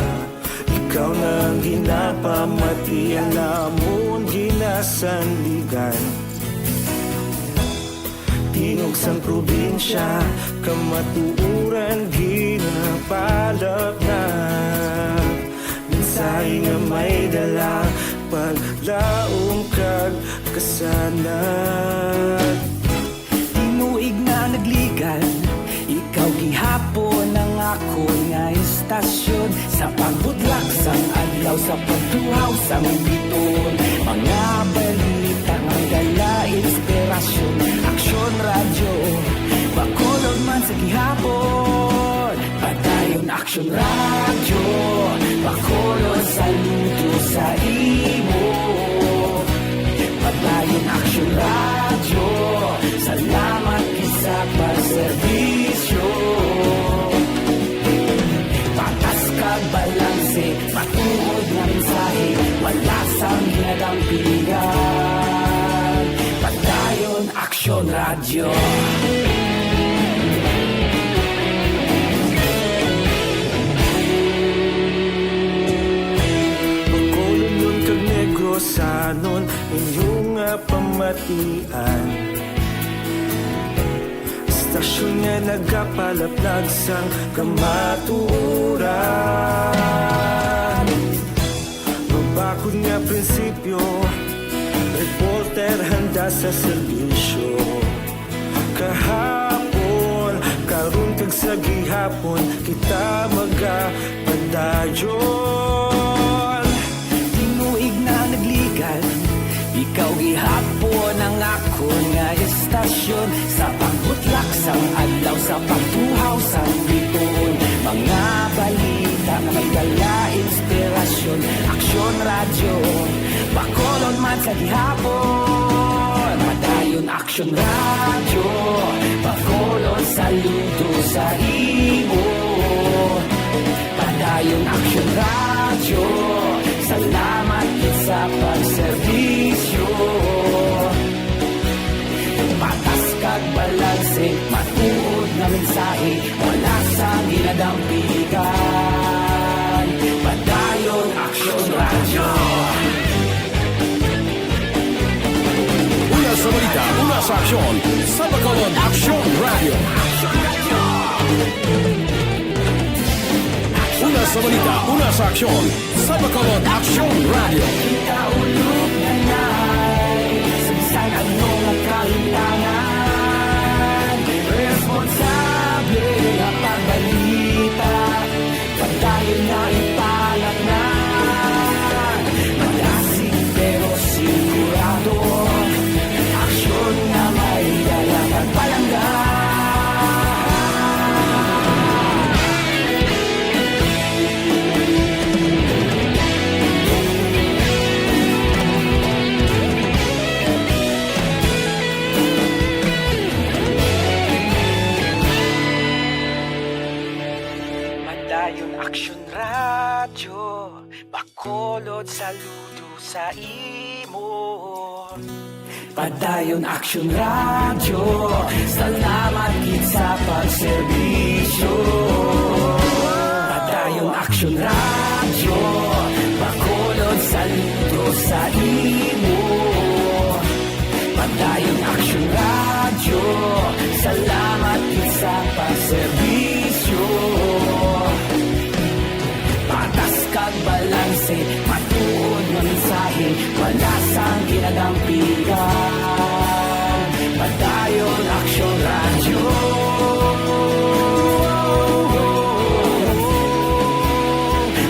Ikaw na ang ginapamati, ang amon ginasandigan. Tingog sang probinsya, kamatuoran ginapalapnag. Mensahe nga may dala, paglaom kag kasanag. Tinuig na nagligan, ikaw gihapon ang akon nga istasyon. Sa pagbudlak sang adlaw, sa pagtuhaw sang biton, mga balita nga dala inspirasyon. Aksyon Radyo, Bacolod man sa gihapon. Padayon Aksyon Radyo, Bacolod, saludo sa imo. Padayon Aksyon Radyo, salamat gid sa pagserbisyo. Patas kag balanse, matuod nga mensahe, wala sang ginadampigan. Padayon Aksyon Radyo. Anon inyo nga pamatian, istasyon nga nagapalaplag sang kamatuoran. Mabakod nga prinsipyo, reporter handa sa serbisyo. Kahapon, karon kag sa gihapon, kita magapadayon. Tinuig na nagligan, ikaw gihapon ang akon nga istasyon. Sa pagbutlak sang adlaw, sa pagtuhaw sang bituon, mga balita nga may dala inspirasyon. Aksyon Radyo, Bacolod man sa gihapon. Padayon Aksyon Radyo, Bacolod, saludo sa imo. Padayon Aksyon Radyo, salamat gid sa pagserbisyo. Patas kag balanse, matuod nga mensahe, wala sang ginadampigan. Padayon Aksyon Radyo. Una sa balita, una sa aksyon, sa Bacolod Aksyon Radyo. Una sa balita, una sa aksyon, sa Bacolod Aksyon Radyo. Kita ulog na nai, sa bisan ano nga kahitangan, responsable nga pagbalita. Padayon nga ipalatnan, malasig pero sigurado. Aksyon nga may dala kag palangga. Padayon Aksyon Radyo, Bacolod, saludo sa imo. Padayon Aksyon Radyo, salamat gid sa pagserbisyo. Padayon Aksyon Radyo, Bacolod, saludo sa imo. Padayon Aksyon Radyo, salamat gid sa pagserbisyo. Patas kag balanse, matuod nga mensahe, wala sang ginadampigan. Padayon Aksyon Radyo.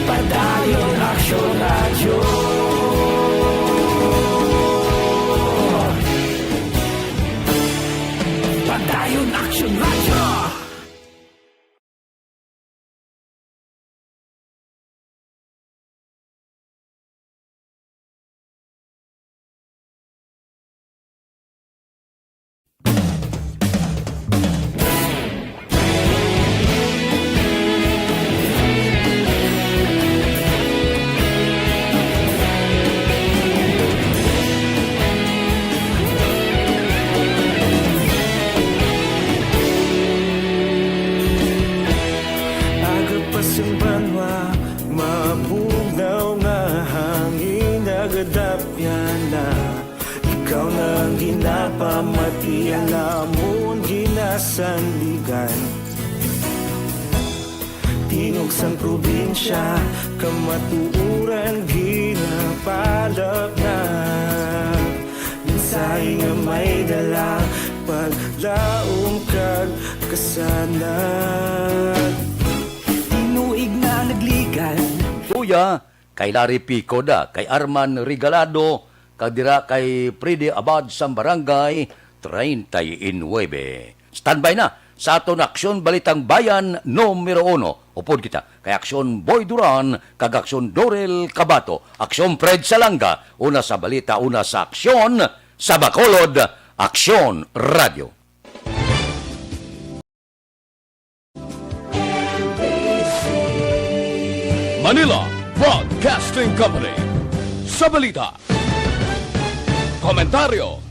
Padayon Aksyon Radyo. Padayon Aksyon Radyo. Aga pa sing banwa, mabugnaw nga hangin nagadapyan na. Ikaw na ang ginapamatian namon ginasandigan. Tingog sang probinsya, kamatuoran ginapalapnag. Mensahe nga may dala, paglaom kag kasanag. Tinuig na nagligan. Kuya, kay Larry Picoda, kay Arman Regalado, kag dira kay Freddy Abad sang Barangay treinta y nueve. Standby na sa aton Aksyon Balitang Bayan numero uno. Upod kita kay Aksyon Boy Duran kag Aksyon Dorel Cabato, Aksyon Fred Salanga, una sa balita, una sa aksyon, sa Bacolod, Aksyon Radio. Manila Broadcasting Company. Sa balita, komentaryo,